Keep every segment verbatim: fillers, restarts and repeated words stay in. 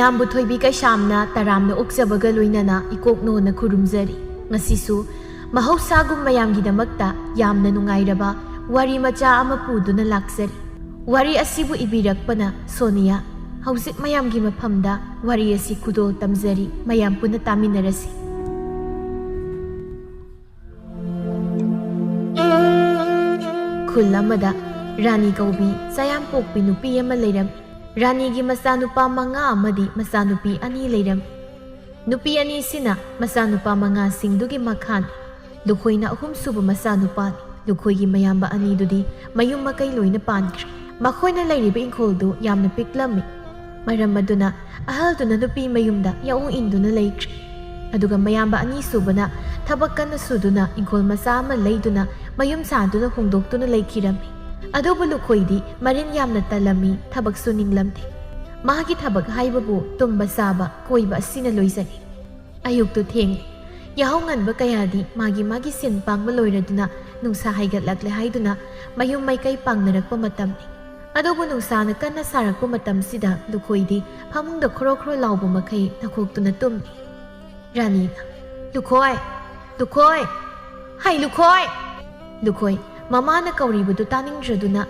ꯃꯌꯥꯝꯕꯨ ꯊꯣꯏꯕꯤ ꯀꯩꯁꯥꯝꯅ ꯇꯔꯥꯝꯅ ꯑꯣꯛꯆꯕꯒ ꯂꯣꯏꯅꯅ ꯏꯀꯣꯛꯅꯣꯅ ꯈꯨꯔꯨꯝꯖꯔꯤ꯫ ꯉꯁꯤꯁꯨ ꯃꯍꯧꯁꯥꯒꯨꯝ ꯃꯌꯥꯝꯒꯤꯗꯃꯛꯇ ꯌꯥꯝꯅ ꯅꯨꯡꯉꯥꯏꯔꯕ ꯋꯥꯔꯤ ꯃꯆꯥ ꯑꯃ ꯄꯨꯗꯨꯅ ꯂꯥꯛꯆꯔꯤ꯫ ꯋꯥꯔꯤ ꯑꯁꯤꯕꯨ ꯏꯕꯤꯔꯛꯄꯅ ꯁꯣꯅꯤꯌꯥ꯫ ꯍꯧꯖꯤꯛ ꯃꯌꯥꯝꯒꯤ ꯃꯐꯝꯗ ꯋꯥꯔꯤ ꯑꯁꯤ ꯈꯨꯗꯣꯜ ꯇꯝꯖꯔꯤ, ꯃꯌꯥꯝ ꯄꯨꯟꯅ ꯇꯥꯃꯤꯟꯅꯔꯁꯤ꯫ ꯈꯨꯜ ꯑꯃꯗ ꯔꯥꯅꯤ ꯀꯧꯕꯤ ꯆꯌꯥꯝꯄꯣꯛꯄꯤ ꯅꯨꯄꯤ ꯑꯃ ꯂꯩꯔꯝꯃꯤ꯫ ꯔꯥꯅꯤꯒꯤ ꯃꯆꯥꯅꯨꯄꯥ ꯃꯉꯥ ꯑꯃꯗꯤ ꯃꯆꯥꯅꯨꯄꯤ ꯑꯅꯤ ꯂꯩꯔꯝꯃꯤ꯫ ꯅꯨꯄꯤ ꯑꯅꯤꯁꯤꯅ ꯃꯆꯥꯅꯨꯄꯥ ꯃꯉꯥꯁꯤꯡꯗꯨꯒꯤ ꯃꯈꯥꯅꯤ꯫ ꯂꯨꯈꯣꯏꯅ ꯑꯍꯨꯝꯁꯨꯕ ꯃꯆꯥꯅꯨꯄꯥꯅꯤ꯫ ꯂꯨꯈꯣꯏꯒꯤ ꯃꯌꯥꯝꯕ ꯑꯅꯤꯗꯨꯗꯤ ꯃꯌꯨꯝ ꯃꯀꯩ ꯂꯣꯏꯅ ꯄꯥꯟꯈ꯭ꯔꯦ꯫ ꯃꯈꯣꯏꯅ ꯂꯩꯔꯤꯕ ꯏꯪꯈꯣꯜꯗꯨ ꯌꯥꯝꯅ ꯄꯤꯛꯂꯝꯃꯤ꯫ ꯃꯔꯝ ꯑꯗꯨꯅ ꯑꯍꯜꯗꯨꯅ ꯅꯨꯄꯤ ꯃꯌꯨꯝꯗ ꯌꯥꯑꯣꯡ ꯏꯟꯗꯨꯅ ꯂꯩꯈ꯭ꯔꯦ꯫ ꯑꯗꯨꯒ ꯃꯌꯥꯝꯕ ꯑꯅꯤꯁꯨꯕꯅ ꯊꯕꯛ ꯀꯟꯅ ꯁꯨꯗꯨꯅ ꯏꯪꯈꯣꯜ ꯃꯆꯥ ꯑꯃ ꯂꯩꯗꯨꯅ ꯃꯌꯨꯝ ꯁꯥꯗꯨꯅ ꯍꯣꯡꯗꯣꯛꯇꯨꯅ ꯂꯩꯈꯤꯔꯝꯃꯤ꯫ ꯑꯗꯨꯕꯨ ꯂꯨꯈꯣꯏꯗꯤ ꯃꯔꯤꯟ ꯌꯥꯝꯅ ꯇꯜꯂꯝꯃꯤ, ꯊꯕꯛ ꯁꯨꯅꯤꯡꯂꯝꯗꯦ꯫ ꯃꯥꯒꯤ ꯊꯕꯛ ꯍꯥꯏꯕꯕꯨ ꯇꯨꯝꯕ ꯆꯥꯕ, ꯀꯣꯏꯕ ꯑꯁꯤꯅ ꯂꯣꯏꯖꯩ꯫ ꯑꯌꯨꯛꯇꯨ ꯊꯦꯡꯂꯦ꯫ ꯌꯥꯍꯧ ꯉꯟꯕ ꯀꯌꯥꯗꯤ ꯃꯥꯒꯤ ꯃꯥꯒꯤ ꯁꯤꯟ ꯄꯥꯡꯕ ꯂꯣꯏꯔꯗꯨꯅ ꯅꯨꯡꯁꯥ ꯍꯥꯏꯒꯠꯂꯛꯂꯦ ꯍꯥꯏꯗꯨꯅ ꯃꯌꯨꯝ ꯃꯩꯀꯩ ꯄꯥꯡꯅꯔꯛꯄ ꯃꯇꯝꯅꯤ꯫ ꯑꯗꯨꯕꯨ ꯅꯨꯡꯁꯥꯅ ꯀꯟꯅ ꯁꯥꯔꯛꯄ ꯃꯇꯝꯁꯤꯗ ꯂꯨꯈꯣꯏꯗꯤ ꯐꯃꯨꯡꯗ ꯈ꯭ꯔꯣ ꯈ꯭ꯔꯣ ꯂꯥꯎꯕ ꯃꯈꯩ ꯅꯈꯣꯛꯇꯨꯅ ꯇꯨꯝꯂꯤ꯫ ꯔꯥꯅꯤꯅ, "ꯂꯨꯈꯣꯏ! ꯂꯨꯈꯣꯏ! ꯍꯩ ꯂꯨꯈꯣꯏ!" ꯂꯨꯈꯣꯏ ꯃꯃꯥꯅ ꯀꯧꯔꯤꯕꯗꯨ ꯇꯥꯅꯤꯡꯗ꯭ꯔꯗꯨꯅ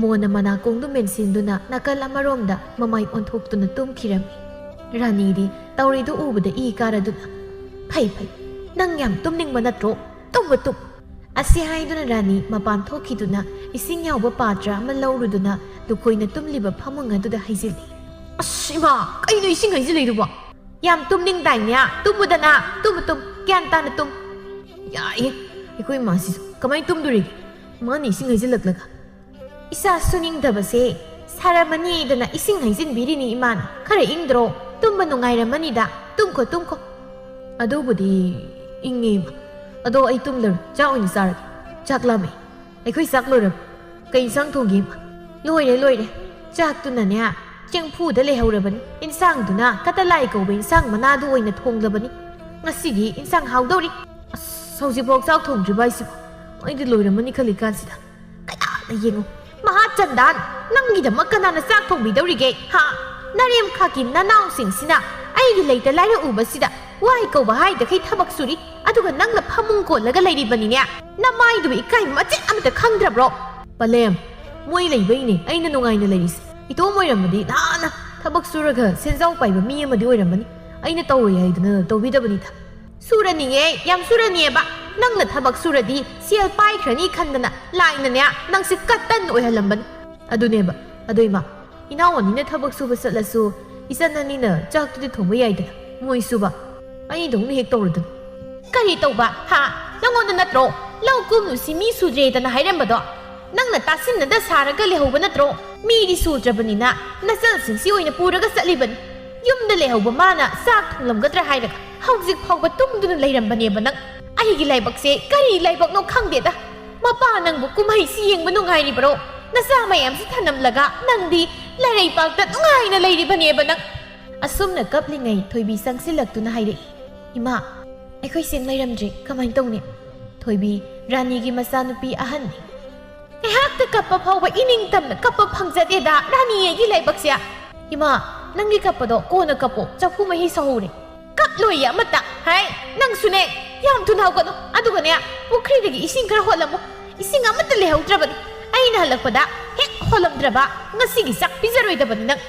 ꯃꯣꯟꯅ ꯃꯅꯥꯀꯣꯡꯗꯨ ꯃꯦꯟꯁꯤꯟꯗꯨꯅ ꯅꯥꯀꯜ ꯑꯃꯔꯣꯝꯗ ꯃꯃꯥꯏ ꯑꯣꯟꯊꯣꯛꯇꯨꯅ ꯇꯨꯝꯈꯤꯔꯝꯃꯤ꯫ ꯔꯥꯅꯤꯗꯤ ꯇꯧꯔꯤꯗꯨ ꯎꯕꯗ ꯏ ꯀꯥꯔꯗꯨꯅ, "ꯐꯩ ꯐꯩ, ꯅꯪ ꯌꯥꯝ ꯇꯨꯝꯅꯤꯡꯕ ꯅꯠꯇ꯭ꯔꯣ? ꯇꯨꯝꯃꯨ ꯇꯨꯝ!" ꯑꯁꯤ ꯍꯥꯏꯗꯨꯅ ꯔꯥꯅꯤ ꯃꯄꯥꯟ ꯊꯣꯛꯈꯤꯗꯨꯅ ꯏꯁꯤꯡ ꯌꯥꯎꯕ ꯄꯥꯇ꯭ꯔ ꯑꯃ ꯂꯧꯔꯨꯗꯨꯅ ꯂꯨꯈꯣꯏꯅ ꯇꯨꯝꯂꯤꯕ ꯐꯃꯨꯡ ꯑꯗꯨꯗ ꯍꯩꯖꯤꯜꯂꯤ꯫ "ꯑꯁ ꯏꯃꯥ, ꯀꯩꯅꯣ ꯏꯁꯤꯡ ꯍꯩꯖꯤꯜꯂꯛꯏꯗꯨꯕꯣ? ꯌꯥꯝ ꯇꯨꯝꯅꯤꯡꯗꯥꯏꯅꯦ? ꯇꯨꯝꯃꯨꯗꯅ, ꯇꯨꯝꯃꯨ ꯇꯨꯝ, ꯒ꯭ꯌꯥꯟ ꯇꯥꯅ ꯇꯨꯝ꯫" ꯌꯥꯏ, ꯑꯩꯈꯣꯏ ꯏꯃꯥꯁꯤꯁꯨ ꯀꯃꯥꯏꯅ ꯇꯨꯝꯗꯣꯔꯤꯒꯦ? ꯃꯥꯅ ꯏꯁꯤꯡ ꯍꯩꯖꯤꯜꯂꯛꯂꯒ꯫ "ꯏꯆꯥ ꯁꯨꯅꯤꯡꯗꯕꯁꯦ ꯁꯥꯔꯝꯃꯅꯤꯗꯅ ꯏꯁꯤꯡ ꯍꯩꯖꯤꯟꯕꯤꯔꯤꯅꯤ ꯏꯃꯥꯅ꯫ ꯈꯔ ꯏꯪꯗ꯭ꯔꯣ? ꯇꯨꯝꯕ ꯅꯨꯡꯉꯥꯏꯔꯝꯃꯅꯤꯗ꯫ ꯇꯨꯝꯈꯣ, ꯇꯨꯝꯈꯣ꯫" "ꯑꯗꯨꯕꯨꯗꯤ ꯏꯪꯉꯦ ꯏꯃꯥ꯫ ꯑꯗꯣ ꯑꯩ ꯇꯨꯝꯂꯔꯣꯏ, ꯆꯥꯛ ꯑꯣꯏꯅ ꯆꯥꯔꯒꯦ꯫ ꯆꯥꯛ ꯂꯥꯝꯃꯦ꯫ ꯑꯩꯈꯣꯏ ꯆꯥꯛ ꯂꯣꯏꯔꯕ? ꯀꯩ ꯏꯟꯁꯥꯡ ꯊꯣꯡꯒꯦ ꯏꯃꯥ?" "ꯂꯣꯏꯔꯦ, ꯂꯣꯏꯔꯦ꯫ ꯆꯥꯛꯇꯨꯅꯅꯦ, ꯆꯦꯡꯐꯨꯗ ꯂꯩꯍꯧꯔꯕꯅꯤ꯫ ꯏꯟꯁꯥꯡꯗꯨꯅ ꯀꯇꯂꯥꯏ ꯀꯧꯕ ꯏꯟꯁꯥꯡ ꯃꯅꯥꯗꯨ ꯑꯣꯏꯅ ꯊꯣꯡꯂꯕꯅꯤ꯫ ꯉꯁꯤꯗꯤ ꯏꯟꯁꯥꯡ ꯍꯥꯎꯗꯧꯔꯤ꯫" "ꯑꯁ, ꯍꯧꯖꯤꯛꯐꯥꯎ ꯆꯥꯛ ꯊꯣꯡꯗ꯭ꯔꯤꯕ ꯍꯥꯏꯁꯤꯕꯣ? ꯑꯩꯗꯤ ꯂꯣꯏꯔꯝꯃꯅꯤ ꯈꯜꯂꯤ ꯀꯥꯟꯁꯤꯗ꯫ ꯀꯅꯥꯅ ꯌꯦꯡꯉꯨ, ꯃꯍꯥ ꯆꯟꯗꯥꯟ, ꯅꯪꯒꯤꯗꯃꯛ ꯀꯅꯥꯅ ꯆꯥꯛ ꯊꯣꯡꯕꯤꯗꯧꯔꯤꯒꯦ, ꯍꯥ?" ꯅꯔꯦꯝꯈꯥꯛꯀꯤ ꯅꯅꯥꯎꯁꯤꯡꯁꯤꯅ ꯑꯩꯒꯤ ꯂꯩꯇ ꯂꯥꯏꯔ ꯎꯕꯁꯤꯗ ꯋꯥꯏ ꯀꯧꯕ ꯍꯥꯏꯗꯈꯩ ꯊꯕꯛ ꯁꯨꯔꯤ, ꯑꯗꯨꯒ ꯅꯪꯅ ꯐꯃꯨꯡ ꯀꯣꯜꯂꯒ ꯂꯩꯔꯤꯕꯅꯤꯅꯦ꯫ ꯅꯃꯥꯏꯗꯨꯕꯨ ꯏꯀꯥꯏꯕ ꯃꯆꯦꯠ ꯑꯃꯇ ꯈꯪꯗ꯭ꯔꯕ꯭ꯔꯣ? ꯄꯂꯦꯝ, ꯃꯣꯏ ꯂꯩꯕꯩꯅꯦ ꯑꯩꯅ ꯅꯨꯡꯉꯥꯏꯅ ꯂꯩꯔꯤꯁꯦ꯫ ꯏꯇꯣꯝ ꯑꯣꯏꯔꯝꯃꯗꯤ ꯅꯍꯥꯟꯅ ꯊꯕꯛ ꯁꯨꯔꯒ ꯁꯦꯟꯖꯥꯎ ꯄꯥꯏꯕ ꯃꯤ ꯑꯃꯗꯤ ꯑꯣꯏꯔꯝꯃꯅꯤ꯫ ꯑꯩꯅ ꯇꯧꯔꯣꯏ ꯍꯥꯏꯗꯅ ꯇꯧꯕꯤꯗꯕꯅꯤꯗ꯫ ꯁꯨꯔꯅꯤꯌꯦ, ꯌꯥꯝ ꯁꯨꯔꯅꯤꯌꯦꯕ꯫ ꯅꯪꯅ ꯊꯕꯛ ꯁꯨꯔꯗꯤ ꯁꯦꯜ ꯄꯥꯏꯈ꯭ꯔꯅꯤ ꯈꯟꯗꯅ ꯂꯥꯏꯅꯅꯦ ꯅꯪꯁꯦ ꯀꯇꯟ ꯑꯣꯏꯍꯜꯂꯝꯕꯅꯤ꯫ ꯑꯗꯨꯅꯦꯕ, ꯑꯗꯣ ꯏꯃꯥ, ꯏꯅꯥꯎ ꯑꯅꯤꯅ ꯊꯕꯛ ꯁꯨꯕ ꯆꯠꯂꯁꯨ ꯏꯆꯟ ꯑꯅꯤꯅ ꯆꯥꯛꯇꯨꯗꯤ ꯊꯣꯡꯕ ꯌꯥꯏꯗꯅ, ꯃꯣꯏ ꯁꯨꯕ꯫ ꯑꯩꯗꯧꯅ ꯍꯦꯛ ꯇꯧꯔꯗꯅ꯫ ꯀꯔꯤ ꯇꯧꯕ? ꯍꯥ? ꯅꯪꯉꯣꯟꯗ ꯅꯠꯇ꯭ꯔꯣ ꯂꯧ ꯀꯨꯝꯂꯨꯁꯤ ꯃꯤ ꯁꯨꯗ꯭ꯔꯦꯗꯅ ꯍꯥꯏꯔꯝꯕꯗꯣ? ꯅꯪꯅ ꯇꯥꯁꯤꯟꯅꯗ ꯁꯥꯔꯒ ꯂꯩꯍꯧꯕ ꯅꯠꯇ꯭ꯔꯣ? ꯃꯤꯗꯤ ꯁꯨꯗ꯭ꯔꯕꯅꯤꯅ ꯅꯆꯜꯁꯤꯡꯁꯤ ꯑꯣꯏꯅ ꯄꯨꯔꯒ ꯆꯠꯂꯤꯕꯅꯤ꯫ ꯌꯨꯝꯗ ꯂꯩꯍꯧꯕ ꯃꯥꯅ ꯆꯥꯛ ꯊꯣꯡꯂꯝꯒꯗ꯭ꯔꯥ ꯍꯥꯏꯔꯒ ꯍꯧꯖꯤꯛ ꯐꯥꯎꯕ ꯇꯨꯝꯗꯨꯅ ꯂꯩꯔꯝꯕꯅꯦꯕ ꯅꯪ꯫ ꯑꯩꯒꯤ ꯂꯥꯏꯕꯛꯁꯦ ꯀꯔꯤ ꯂꯥꯏꯕꯛꯅꯣ ꯈꯪꯗꯦꯗ꯫ ꯃꯄꯥ ꯅꯪꯕꯨ ꯀꯨꯝꯍꯩꯁꯤ ꯌꯦꯡꯕ ꯅꯨꯡꯉꯥꯏꯔꯤꯕꯔꯣ? ꯅꯆꯥ ꯃꯌꯥꯝꯁꯤ ꯊꯅꯝꯂꯒ ꯅꯪꯗꯤ ꯂꯥꯏꯔꯩꯄꯥꯛꯇ ꯅꯨꯡꯉꯥꯏꯅ ꯂꯩꯔꯤꯕꯅꯦꯕ ꯅꯪ꯫ ꯑꯁꯨꯝꯅ ꯀꯞꯂꯤꯉꯩ ꯊꯣꯏꯕꯤ ꯆꯪꯁꯤꯜꯂꯛꯇꯨꯅ ꯍꯥꯏꯔꯛꯏ, "ꯏꯃꯥ, ꯑꯩꯈꯣꯏ ꯁꯦꯡ ꯂꯩꯔꯝꯗ꯭ꯔꯦ, ꯀꯃꯥꯏꯅ ꯇꯧꯅꯤ?" ꯊꯣꯏꯕꯤ, ꯔꯥꯅꯤꯒꯤ ꯃꯆꯥꯅꯨꯄꯤ ꯑꯍꯟꯅꯤ꯫ ꯉꯥꯏꯍꯥꯛꯇ ꯀꯞꯄ ꯐꯥꯎꯕ ꯏꯅꯤꯡ ꯇꯝꯅ ꯀꯞꯄ ꯐꯪꯖꯗꯦꯗ, ꯔꯥꯅꯤ ꯑꯩꯒꯤ ꯂꯥꯏꯕꯛꯁꯦ꯫ ꯏꯃꯥ, ꯅꯪꯒꯤ ꯀꯞꯄꯗꯣ ꯀꯣꯟꯅ ꯀꯞꯄꯣ, ꯆꯐꯨ ꯃꯍꯤ ꯁꯧꯍꯧꯔꯦ꯫ ꯀꯞꯂꯣꯏꯌꯦ ꯑꯃꯇ꯫ ꯍꯥꯏ, ꯅꯪꯁꯨꯅꯦ, ꯌꯥꯝ ꯊꯨꯅ ꯍꯧꯒꯠꯂꯣ꯫ ꯑꯗꯨꯒꯅꯦ, ꯄꯨꯈ꯭ꯔꯤꯗꯒꯤ ꯏꯁꯤꯡ ꯈꯔ ꯍꯣꯜꯂꯝꯃꯨ꯫ ꯏꯁꯤꯡ ꯑꯃꯠꯇ ꯂꯩꯍꯧꯗ꯭ꯔꯕꯅꯤ꯫ ꯑꯩꯅ ꯍꯜꯂꯛꯄꯗ ꯍꯦꯛ ꯍꯣꯜꯂꯝꯗ꯭ꯔꯕ ꯉꯁꯤꯒꯤ ꯆꯥꯛ ꯄꯤꯖꯔꯣꯏꯗꯕꯅꯤ ꯅꯪ꯫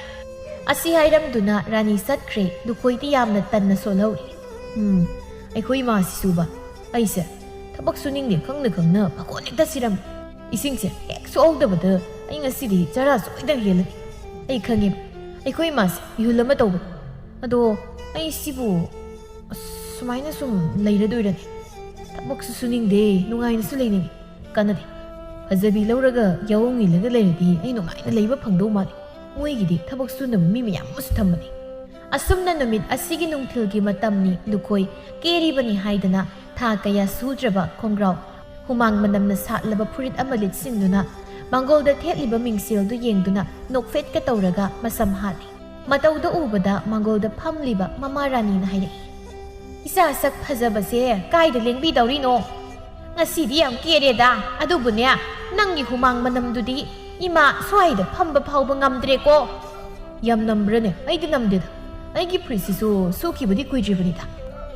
ꯑꯁꯤ ꯍꯥꯏꯔꯝꯗꯨꯅ ꯔꯥꯅꯤ ꯆꯠꯈ꯭ꯔꯦ꯫ ꯂꯨꯈꯣꯏꯗꯤ ꯌꯥꯝꯅ ꯇꯟꯅ ꯁꯣꯜꯍꯧꯔꯤ꯫ ꯎꯝ, ꯑꯩꯈꯣꯏ ꯏꯃꯥꯁꯤꯁꯨꯕ, ꯑꯩꯁꯦ ꯊꯕꯛ ꯁꯨꯅꯤꯡꯗꯦ ꯈꯪꯅ ꯈꯪꯅ ꯄꯥꯈꯣꯟ ꯍꯦꯛꯇ ꯁꯤꯔꯝꯃꯤ꯫ ꯏꯁꯤꯡꯁꯦ ꯍꯦꯛ ꯁꯣꯛꯍꯧꯗꯕꯗ ꯑꯩ ꯉꯁꯤꯗꯤ ꯆꯔꯥ ꯁꯣꯏꯗꯅ ꯍꯦꯜꯂꯅꯤ꯫ ꯑꯩ ꯈꯪꯉꯦ, ꯑꯩꯈꯣꯏ ꯏꯃꯥꯁꯦ ꯏꯍꯨꯜ ꯑꯃ ꯇꯧꯕꯅꯤ꯫ ꯑꯗꯣ ꯑꯩ ꯁꯤꯕꯨ ꯑꯁ, ꯁꯨꯃꯥꯏꯅ ꯁꯨꯝ ꯂꯩꯔꯗꯣꯏꯔꯅꯦ? ꯊꯕꯛꯁꯨ ꯁꯨꯅꯤꯡꯗꯦ, ꯅꯨꯡꯉꯥꯏꯅꯁꯨ ꯂꯩꯅꯤꯡꯉꯤ꯫ ꯀꯥꯟꯅꯗꯦ꯫ ꯐꯖꯕꯤ ꯂꯧꯔꯒ ꯌꯥꯑꯣꯡ ꯏꯜꯂꯒ ꯂꯩꯔꯗꯤ ꯑꯩ ꯅꯨꯡꯉꯥꯏꯅ ꯂꯩꯕ ꯐꯪꯗꯧ ꯃꯥꯜꯂꯤ꯫ ꯃꯣꯏꯒꯤꯗꯤ ꯊꯕꯛ ꯁꯨꯅꯕ ꯃꯤ ꯃꯌꯥꯝ ꯑꯃꯁꯨ ꯊꯝꯕꯅꯤ꯫ ꯑꯁꯨꯝꯅ ꯅꯨꯃꯤꯠ ꯑꯁꯤꯒꯤ ꯅꯨꯡꯊꯤꯜꯒꯤ ꯃꯇꯝꯅꯤ꯫ ꯂꯨꯈꯣꯏ ꯀꯦꯔꯤꯕꯅꯤ ꯍꯥꯏꯗꯅ ꯊꯥ ꯀꯌꯥ ꯁꯨꯗ꯭ꯔꯕ ꯈꯣꯡꯒ꯭ꯔꯥꯎ, ꯍꯨꯃꯥꯡ ꯃꯅꯝꯅ ꯁꯥꯠꯂꯕ ꯐꯨꯔꯤꯠ ꯑꯃ ꯂꯤꯠꯁꯤꯟꯗꯨꯅ ꯃꯥꯡꯒꯣꯜꯗ ꯊꯦꯠꯂꯤꯕ ꯃꯤꯡꯁꯦꯜꯗꯨ ꯌꯦꯡꯗꯨꯅ ꯅꯣꯛꯐꯦꯠꯀ ꯇꯧꯔꯒ ꯃꯁꯝ ꯍꯥꯠꯂꯤ꯫ ꯃꯇꯧꯗ ꯎꯕꯗ ꯃꯥꯡꯒꯣꯜꯗ ꯐꯝꯂꯤꯕ ꯃꯃꯥ ꯔꯥꯅꯤꯅ ꯍꯥꯏꯔꯛꯏ, "ꯏꯆꯥ ꯁꯛ ꯐꯖꯕꯁꯦ ꯀꯥꯏꯗ ꯂꯦꯡꯕꯤꯗꯧꯔꯤꯅꯣ? ꯉꯁꯤꯗꯤ ꯌꯥꯝ ꯀꯦꯔꯦꯗ꯫ ꯑꯗꯨꯕꯨꯅꯦ, ꯅꯪꯒꯤ ꯍꯨꯃꯥꯡ ꯃꯅꯝꯗꯨꯗꯤ ꯏꯃꯥ ꯁ꯭ꯋꯥꯏꯗ ꯐꯝꯕ ꯐꯥꯎꯕ ꯉꯝꯗ꯭ꯔꯦꯀꯣ"꯫ ꯌꯥꯝ ꯅꯝꯕ꯭ꯔꯅꯦ? ꯑꯩꯗꯤ ꯅꯝꯗꯦꯗ꯫ ꯑꯩꯒꯤ ꯐꯨꯔꯤꯠꯁꯤꯁꯨ ꯁꯨꯈꯤꯕꯗꯤ ꯀꯨꯏꯗ꯭ꯔꯤꯕꯅꯤꯗ꯫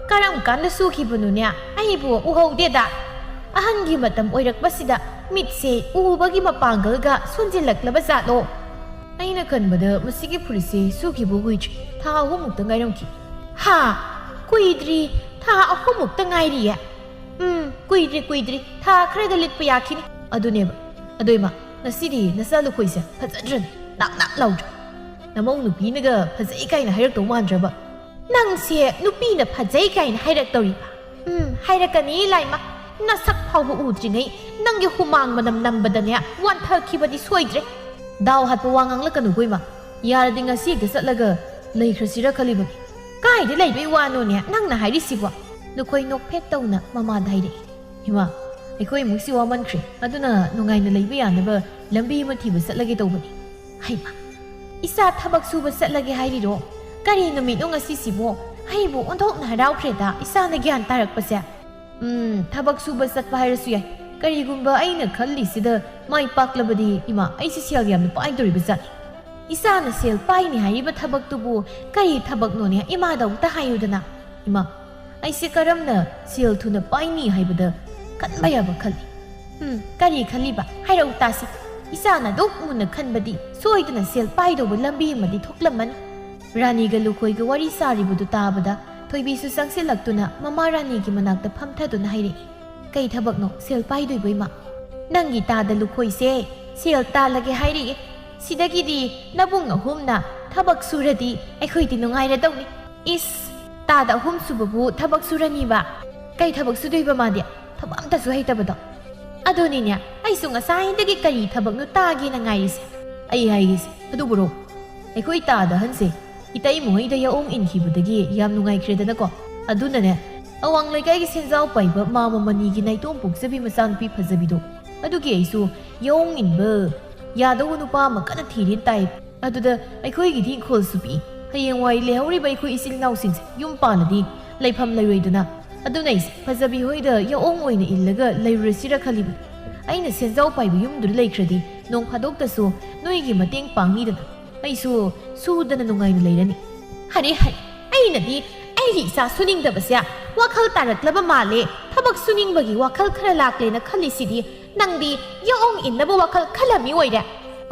ꯀꯔꯝ ꯀꯥꯟꯗ ꯁꯨꯈꯤꯕꯅꯣꯅꯦ? ꯑꯩꯕꯨ ꯎꯍꯧꯗꯦꯗ꯫ ꯑꯍꯟꯒꯤ ꯃꯇꯝ ꯑꯣꯏꯔꯛꯄꯁꯤꯗ ꯃꯤꯠꯁꯦ ꯎꯕꯒꯤ ꯃꯄꯥꯡꯒꯜꯒ ꯁꯣꯟꯖꯤꯜꯂꯛꯂꯕ ꯖꯥꯠꯂꯣ? ꯑꯩꯅ ꯈꯟꯕꯗ ꯃꯁꯤꯒꯤ ꯐꯨꯔꯤꯠꯁꯦ ꯁꯨꯈꯤꯕ ꯀꯨꯏꯗ꯭ꯔꯤ꯫ ꯊꯥ ꯑꯍꯨꯝꯃꯨꯛꯇ ꯉꯥꯏꯔꯝꯈꯤ꯫ ꯍꯥ? ꯀꯨꯏꯗ꯭ꯔꯤ? ꯊꯥ ꯑꯍꯨꯝꯃꯨꯛꯇ ꯉꯥꯏꯔꯤꯌꯦ? ꯎꯝ, ꯀꯨꯏꯗ꯭ꯔꯤ, ꯀꯨꯏꯗ꯭ꯔꯤ꯫ ꯊꯥ ꯈꯔꯒ ꯂꯤꯠꯄ ꯌꯥꯈꯤꯅꯤ꯫ ꯑꯗꯨꯅꯦꯕ꯫ ꯑꯗꯣ ꯏꯃꯥ, ꯉꯁꯤꯗꯤ ꯅꯆꯥ ꯂꯨꯈꯣꯏꯁꯦ ꯐꯖꯗ꯭ꯔꯅꯦ? ꯅꯥꯛ ꯅꯥꯛ ꯂꯥꯎꯗ꯭ꯔꯣ? ꯅꯃꯧ ꯅꯨꯄꯤꯅꯒ ꯐꯖꯩ ꯀꯥꯏꯅ ꯍꯥꯏꯔꯛꯇꯧ ꯃꯥꯟꯗ꯭ꯔꯕ? ꯅꯪꯁꯦ ꯅꯨꯄꯤꯅ ꯐꯖꯩ ꯀꯥꯏꯅ ꯍꯥꯏꯔꯛꯇꯧꯔꯤꯕ? ꯎꯝ, ꯍꯥꯏꯔꯛꯀꯅꯤ ꯂꯥꯏꯃ꯫ ꯅꯁꯛ ꯐꯥꯎꯕ ꯎꯗ꯭ꯔꯤꯉꯩ ꯅꯪꯒꯤ ꯍꯨꯃꯥꯡ ꯃꯅꯝ ꯅꯝꯕꯗꯅꯦ ꯋꯥꯟꯊꯈꯤꯕꯗꯤ ꯁꯣꯏꯗ꯭ꯔꯦ꯫ ꯗꯥꯎ ꯍꯥꯠꯄ ꯋꯥ ꯉꯥꯡꯂꯛꯀꯅꯨꯀꯣ ꯏꯃꯥ꯫ ꯌꯥꯔꯗꯤ ꯉꯁꯤ ꯍꯦꯛꯇ ꯆꯠꯂꯒ ꯂꯩꯈ꯭ꯔꯁꯤꯔ ꯈꯜꯂꯤꯕꯅꯤ꯫ ꯀꯥꯏꯗ ꯂꯩꯕꯩ ꯋꯥꯅꯣꯅꯦ ꯅꯪꯅ ꯍꯥꯏꯔꯤꯁꯤꯕꯣ? ꯂꯨꯈꯣꯏ ꯅꯣꯛꯐꯦꯠ ꯇꯧꯅ ꯃꯃꯥꯗ ꯍꯥꯏꯔꯛꯏ꯫ ꯏꯃꯥ, ꯑꯩꯈꯣꯏ ꯏꯃꯨꯡꯁꯤ ꯋꯥꯃꯟꯈ꯭ꯔꯦ, ꯑꯗꯨꯅ ꯅꯨꯡꯉꯥꯏꯅ ꯂꯩꯕ ꯌꯥꯅꯕ ꯂꯝꯕꯤ ꯑꯃ ꯊꯤꯕ ꯆꯠꯂꯒꯦ ꯇꯧꯕꯅꯤ꯫ ꯍꯩꯃꯥ, ꯏꯆꯥ ꯊꯕꯛ ꯁꯨꯕ ꯆꯠꯂꯒꯦ ꯍꯥꯏꯔꯤꯔꯣ? ꯀꯔꯤ ꯅꯨꯃꯤꯠꯅꯣ ꯉꯁꯤꯁꯤꯕꯣ? ꯑꯩꯕꯨ ꯑꯣꯟꯊꯣꯛꯅ ꯍꯔꯥꯎꯈ꯭ꯔꯦꯗ ꯏꯆꯥꯅ ꯒ꯭ꯌꯥꯟ ꯇꯥꯔꯛꯄꯁꯦ꯫ ꯎꯝ, ꯊꯕꯛ ꯁꯨꯕ ꯆꯠꯄ ꯍꯥꯏꯔꯁꯨ ꯌꯥꯏ꯫ ꯀꯔꯤꯒꯨꯝꯕ ꯑꯩꯅ ꯈꯜꯂꯤꯁꯤꯗ ꯃꯥꯏ ꯄꯥꯛꯂꯕꯗꯤ ꯏꯃꯥ, ꯑꯩꯁꯦ ꯁꯦꯜ ꯌꯥꯝꯅ ꯄꯥꯏꯗꯣꯔꯤꯕ ꯖꯥꯠꯅꯤ꯫ ꯏꯆꯥꯅ ꯁꯦꯜ ꯄꯥꯏꯅꯤ ꯍꯥꯏꯔꯤꯕ ꯊꯕꯛꯇꯨꯕꯨ ꯀꯔꯤ ꯊꯕꯛꯅꯣꯅꯦ? ꯏꯃꯥꯗ ꯑꯃꯨꯛꯇ ꯍꯥꯏꯌꯨꯗꯅ꯫ ꯏꯃꯥ, ꯑꯩꯁꯦ ꯀꯔꯝꯅ ꯁꯦꯜ ꯊꯨꯅ ꯄꯥꯏꯅꯤ ꯍꯥꯏꯕꯗ ꯈꯟꯕ ꯌꯥꯕ ꯈꯜꯂꯤ꯫ ꯎꯝ, ꯀꯔꯤ ꯈꯜꯂꯤꯕ? ꯍꯥꯏꯔꯛꯎ ꯇꯥꯁꯤ꯫ ꯏꯆꯥꯅ ꯑꯗꯨꯛ ꯃꯨꯟꯅ ꯈꯟꯕꯗꯤ ꯁꯣꯏꯗꯅ ꯁꯦꯜ ꯄꯥꯏꯗꯧꯕ ꯂꯝꯕꯤ ꯑꯃꯗꯤ ꯊꯣꯛꯂꯝꯃꯅꯤ꯫ ꯔꯥꯅꯤꯒ ꯂꯨꯈꯣꯏꯒ ꯋꯥꯔꯤ ꯁꯥꯔꯤꯕꯗꯨ ꯇꯥꯕꯗ ꯊꯣꯏꯕꯤꯁꯨ ꯆꯪꯁꯤꯜꯂꯛꯇꯨꯅ ꯃꯃꯥ ꯔꯥꯅꯤꯒꯤ ꯃꯅꯥꯛꯇ ꯐꯝꯊꯗꯨꯅ ꯍꯥꯏꯔꯛꯏ, "ꯀꯩ ꯊꯕꯛꯅꯣ ꯁꯦꯜ ꯄꯥꯏꯗꯣꯏꯕꯣ ꯏꯃꯥ? ꯅꯪꯒꯤ ꯇꯥꯗ ꯂꯨꯈꯣꯏꯁꯦ ꯁꯦꯜ ꯇꯥꯜꯂꯒꯦ ꯍꯥꯏꯔꯛꯏ꯫ ꯁꯤꯗꯒꯤꯗꯤ ꯅꯕꯨꯡ ꯑꯍꯨꯝꯅ ꯊꯕꯛ ꯁꯨꯔꯗꯤ ꯑꯩꯈꯣꯏꯗꯤ ꯅꯨꯡꯉꯥꯏꯔꯗꯧꯅꯤ꯫" ꯏꯁ, ꯇꯥꯗ ꯑꯍꯨꯝ ꯁꯨꯕꯕꯨ ꯊꯕꯛ ꯁꯨꯔꯅꯤꯕ? ꯀꯩ ꯊꯕꯛ ꯁꯨꯗꯣꯏꯕ ꯃꯥꯗꯤ? ꯊꯕꯛ ꯑꯝꯇꯁꯨ ꯍꯩꯇꯕꯗꯣ꯫ ꯑꯗꯨꯅꯤꯅꯦ, ꯑꯩꯁꯨ ꯉꯁꯥꯏꯗꯒꯤ ꯀꯔꯤ ꯊꯕꯛꯅꯣ ꯇꯥꯒꯦꯅ ꯉꯥꯏꯔꯤꯁꯦ꯫ ꯑꯩ ꯍꯥꯏꯒꯦꯁꯦ, ꯑꯗꯨꯕꯨꯔꯣ, ꯑꯩꯈꯣꯏ ꯇꯥꯗ ꯑꯍꯟꯁꯦ ꯏꯇꯩ ꯃꯈꯣꯏꯗ ꯌꯥꯑꯣꯡ ꯏꯟꯈꯤꯕꯗꯒꯤ ꯌꯥꯝ ꯅꯨꯡꯉꯥꯏꯈ꯭ꯔꯦꯗꯅꯀꯣ꯫ ꯑꯗꯨꯅꯅꯦ, ꯑꯋꯥꯡ ꯂꯩꯀꯥꯏꯒꯤ ꯁꯦꯟꯖꯥꯎ ꯄꯥꯏꯕ ꯃꯥꯃ ꯃꯅꯤꯒꯤ ꯅꯥꯏꯇꯣꯝ ꯄꯣꯛꯆꯕꯤ ꯃꯆꯥꯅꯨꯄꯤ ꯐꯖꯕꯤꯗꯣ, ꯑꯗꯨꯒꯤ ꯑꯩꯁꯨ ꯌꯥꯑꯣꯡ ꯏꯟꯕ ꯌꯥꯗꯧꯕ ꯅꯨꯄꯥ ꯑꯃ ꯀꯟꯅ ꯊꯤꯔꯤ ꯇꯥꯏ꯫ ꯑꯗꯨꯗ ꯑꯩꯈꯣꯏꯒꯤꯗꯤ ꯏꯪꯈꯣꯜꯁꯨ ꯄꯤꯛꯏ꯫ ꯍꯌꯦꯡꯋꯥꯏ ꯂꯩꯍꯧꯔꯤꯕ ꯑꯩꯈꯣꯏ ꯏꯆꯤꯜ ꯏꯅꯥꯎꯁꯤꯡꯁꯦ ꯌꯨꯝ ꯄꯥꯜꯂꯗꯤ ꯂꯩꯐꯝ ꯂꯩꯔꯣꯏꯗꯅ꯫ ꯑꯗꯨꯅ ꯑꯩꯁꯦ ꯐꯖꯕꯤ ꯍꯣꯏꯗ ꯌꯥꯑꯣꯡ ꯑꯣꯏꯅ ꯏꯜꯂꯒ ꯂꯩꯔꯨꯔꯁꯤꯔ ꯈꯜꯂꯤꯕꯅꯤ꯫ ꯑꯩꯅ ꯁꯦꯟꯖꯥꯎ ꯄꯥꯏꯕ ꯌꯨꯝꯗꯨꯗ ꯂꯩꯈ꯭ꯔꯗꯤ ꯅꯣꯡ ꯐꯥꯗꯣꯛꯇꯁꯨ ꯅꯣꯏꯒꯤ ꯃꯇꯦꯡ ꯄꯥꯡꯅꯤꯗꯅ꯫ ꯑꯩꯁꯨ ꯁꯨꯗꯅ ꯅꯨꯡꯉꯥꯏꯅ ꯂꯩꯔꯅꯤ꯫ ꯍꯔꯦ ꯍꯔꯦ, ꯑꯩꯅꯗꯤ ꯑꯩꯒꯤ ꯏꯆꯥ ꯁꯨꯅꯤꯡꯗꯕꯁꯦ ꯋꯥꯈꯜ ꯇꯥꯔꯛꯂꯕ ꯃꯥꯜꯂꯦ, ꯊꯕꯛ ꯁꯨꯅꯤꯡꯕꯒꯤ ꯋꯥꯈꯜ ꯈꯔ ꯂꯥꯛꯂꯦꯅ ꯈꯜꯂꯤꯁꯤꯗꯤ, ꯅꯪꯗꯤ ꯌꯥꯑꯣꯡ ꯏꯟꯅꯕ ꯋꯥꯈꯜ ꯈꯜꯂꯝꯃꯤ ꯑꯣꯏꯔꯦ꯫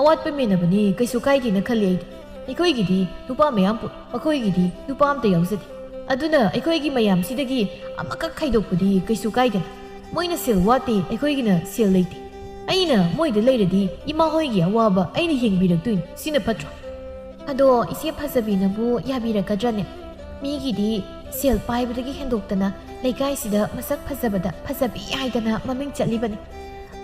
ꯑꯋꯥꯠꯄ ꯃꯦꯟꯅꯕꯅꯤ, ꯀꯩꯁꯨ ꯀꯥꯏꯗꯦꯅ ꯈꯜꯂꯤ ꯑꯩꯗꯤ꯫ ꯑꯩꯈꯣꯏꯒꯤꯗꯤ ꯅꯨꯄꯥ ꯃꯌꯥꯝ ꯄꯣꯛꯏ, ꯃꯈꯣꯏꯒꯤꯗꯤ ꯅꯨꯄꯥ ꯑꯝꯇ ꯌꯥꯎꯖꯗꯦ꯫ ꯑꯗꯨꯅ ꯑꯩꯈꯣꯏꯒꯤ ꯃꯌꯥꯝꯁꯤꯗꯒꯤ ꯑꯃꯈꯛ ꯈꯥꯏꯗꯣꯛꯄꯗꯤ ꯀꯩꯁꯨ ꯀꯥꯏꯗꯅ꯫ ꯃꯣꯏꯅ ꯁꯦꯜ ꯋꯥꯠꯇꯦ, ꯑꯩꯈꯣꯏꯒꯤꯅ ꯁꯦꯜ ꯂꯩꯇꯦ꯫ ꯑꯩꯅ ꯃꯣꯏꯗ ꯂꯩꯔꯗꯤ ꯏꯃꯥ ꯍꯣꯏꯒꯤ ꯑꯋꯥꯕ ꯑꯩꯅ ꯌꯦꯡꯕꯤꯔꯛꯇꯣꯏꯅꯤ, ꯁꯤꯅ ꯐꯠꯇ꯭ꯔꯣ? ꯑꯗꯣ ꯏꯆꯦ ꯐꯖꯕꯤꯅꯕꯨ ꯌꯥꯕꯤꯔꯛꯀꯗ꯭ꯔꯅꯦ? ꯃꯤꯒꯤꯗꯤ ꯁꯦꯜ ꯄꯥꯏꯕꯗꯒꯤ ꯍꯦꯟꯗꯣꯛꯇꯅ ꯂꯩꯀꯥꯏꯁꯤꯗ ꯃꯁꯛ ꯐꯖꯕꯗ ꯐꯖꯕꯤ ꯍꯥꯏꯗꯅ ꯃꯃꯤꯡ ꯆꯠꯂꯤꯕꯅꯤ꯫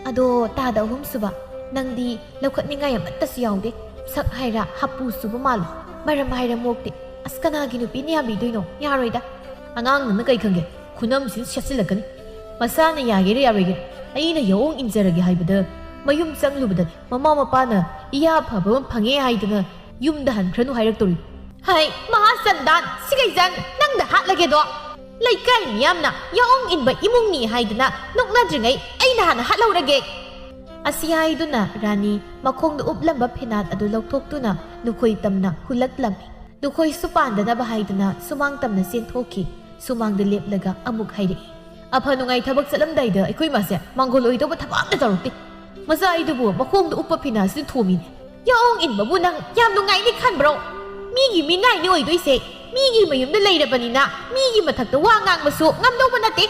ꯑꯗꯣ ꯇꯥꯗ ꯑꯍꯨꯝꯁꯨꯕ, ꯅꯪꯗꯤ ꯂꯧꯈꯠꯅꯤꯡꯉꯥꯏ ꯑꯃꯠꯇꯁꯨ ꯌꯥꯎꯗꯦ꯫ ꯁꯛ ꯍꯥꯏꯔ ꯍꯥꯄꯨ ꯆꯨꯕ ꯃꯥꯜꯂꯤ, ꯃꯔꯝ ꯍꯥꯏꯔ ꯃꯣꯛꯇꯦ꯫ ꯑꯁ, ꯀꯅꯥꯒꯤ ꯅꯨꯄꯤꯅ ꯌꯥꯕꯤꯗꯣꯏꯅꯣ? ꯌꯥꯔꯣꯏꯗ꯫ ꯑꯉꯥꯡ ꯅꯪꯅ ꯀꯩ ꯈꯪꯒꯦ? ꯈꯨꯅꯝꯁꯤꯅ ꯁꯦꯠꯆꯤꯜꯂꯛꯀꯅꯤ꯫ ꯃꯁꯥꯅ ꯌꯥꯒꯦꯔꯥ ꯌꯥꯔꯣꯏꯒꯦꯔꯥ, ꯑꯩꯅ ꯌꯥꯑꯣꯡ ꯏꯟꯖꯔꯒꯦ ꯍꯥꯏꯕꯗ ꯃꯌꯨꯝ ꯆꯪꯂꯨꯕꯗꯅꯤ ꯃꯃꯥ ꯃꯄꯥꯅ ꯏꯌꯥ ꯑꯐꯕ ꯑꯃ ꯐꯪꯉꯦ ꯍꯥꯏꯗꯅ ꯌꯨꯝꯗ ꯍꯟꯈ꯭ꯔꯅꯨ ꯍꯥꯏꯔꯛꯇꯧꯔꯤ꯫ ꯍꯥꯏ, ꯃꯍꯥ ꯆꯟꯗꯥꯟ, ꯁꯤꯒꯩꯖꯥꯡ ꯅꯪꯗ ꯍꯥꯠꯂꯒꯦꯗꯣ꯫ ꯂꯩꯀꯥꯏ ꯃꯤꯌꯥꯝꯅ ꯌꯥꯑꯣꯡ ꯏꯟꯕ ꯏꯃꯨꯡꯅꯤ ꯍꯥꯏꯗꯅ ꯅꯣꯛꯅꯗ꯭ꯔꯤꯉꯩ ꯑꯩꯅ ꯍꯥꯟꯅ ꯍꯥꯠꯍꯧꯔꯒꯦ꯫ ꯑꯁꯤ ꯍꯥꯏꯗꯨꯅ ꯔꯥꯅꯤ ꯃꯈꯣꯡꯗ ꯎꯞꯂꯝꯕ ꯐꯤꯅꯥꯠ ꯑꯗꯨ ꯂꯧꯊꯣꯛꯇꯨꯅ ꯂꯨꯈꯣꯏ ꯇꯝꯅ ꯍꯨꯜꯂꯛꯂꯝꯃꯤ꯫ ꯂꯨꯈꯣꯏꯁꯨ ꯄꯥꯟꯗꯅꯕ ꯍꯥꯏꯗꯨꯅ ꯁꯨꯃꯥꯡ ꯇꯝꯅ ꯆꯦꯟꯊꯣꯛꯈꯤ꯫ ꯁꯨꯃꯥꯡꯗ ꯂꯦꯞꯂꯒ ꯑꯃꯨꯛ ꯍꯥꯏꯔꯛꯏ꯫ ꯑꯐ ꯅꯨꯡꯉꯥꯏ ꯊꯕꯛ ꯆꯠꯂꯝꯗꯥꯏꯗ ꯑꯩꯈꯣꯏ ꯃꯥꯁꯦ ꯃꯥꯡꯒꯣꯜ ꯑꯣꯏꯗꯧꯕ ꯊꯕꯛ ꯑꯝꯇ ꯇꯧꯔꯛꯇꯦ꯫ ꯃꯆꯥ ꯑꯩꯗꯨꯕꯨ ꯃꯈꯣꯡꯗ ꯎꯞꯄ ꯐꯤꯅꯥꯁꯤꯅ ꯊꯣꯝꯃꯤꯅꯦ꯫ ꯌꯥꯑꯣꯡ ꯏꯟꯕꯕꯨ ꯅꯪ ꯌꯥꯝ ꯅꯨꯡꯉꯥꯏꯅꯤ ꯈꯟꯕ꯭ꯔꯣ? ꯃꯤꯒꯤ ꯃꯤꯅꯥꯏꯅꯤ ꯑꯣꯏꯗꯣꯏꯁꯦ꯫ ꯃꯤꯒꯤ ꯃꯌꯨꯝꯗ ꯂꯩꯔꯕꯅꯤꯅ ꯃꯤꯒꯤ ꯃꯊꯛꯇ ꯋꯥ ꯉꯥꯡꯕꯁꯨ ꯉꯝꯗꯧꯕ ꯅꯠꯇꯦ꯫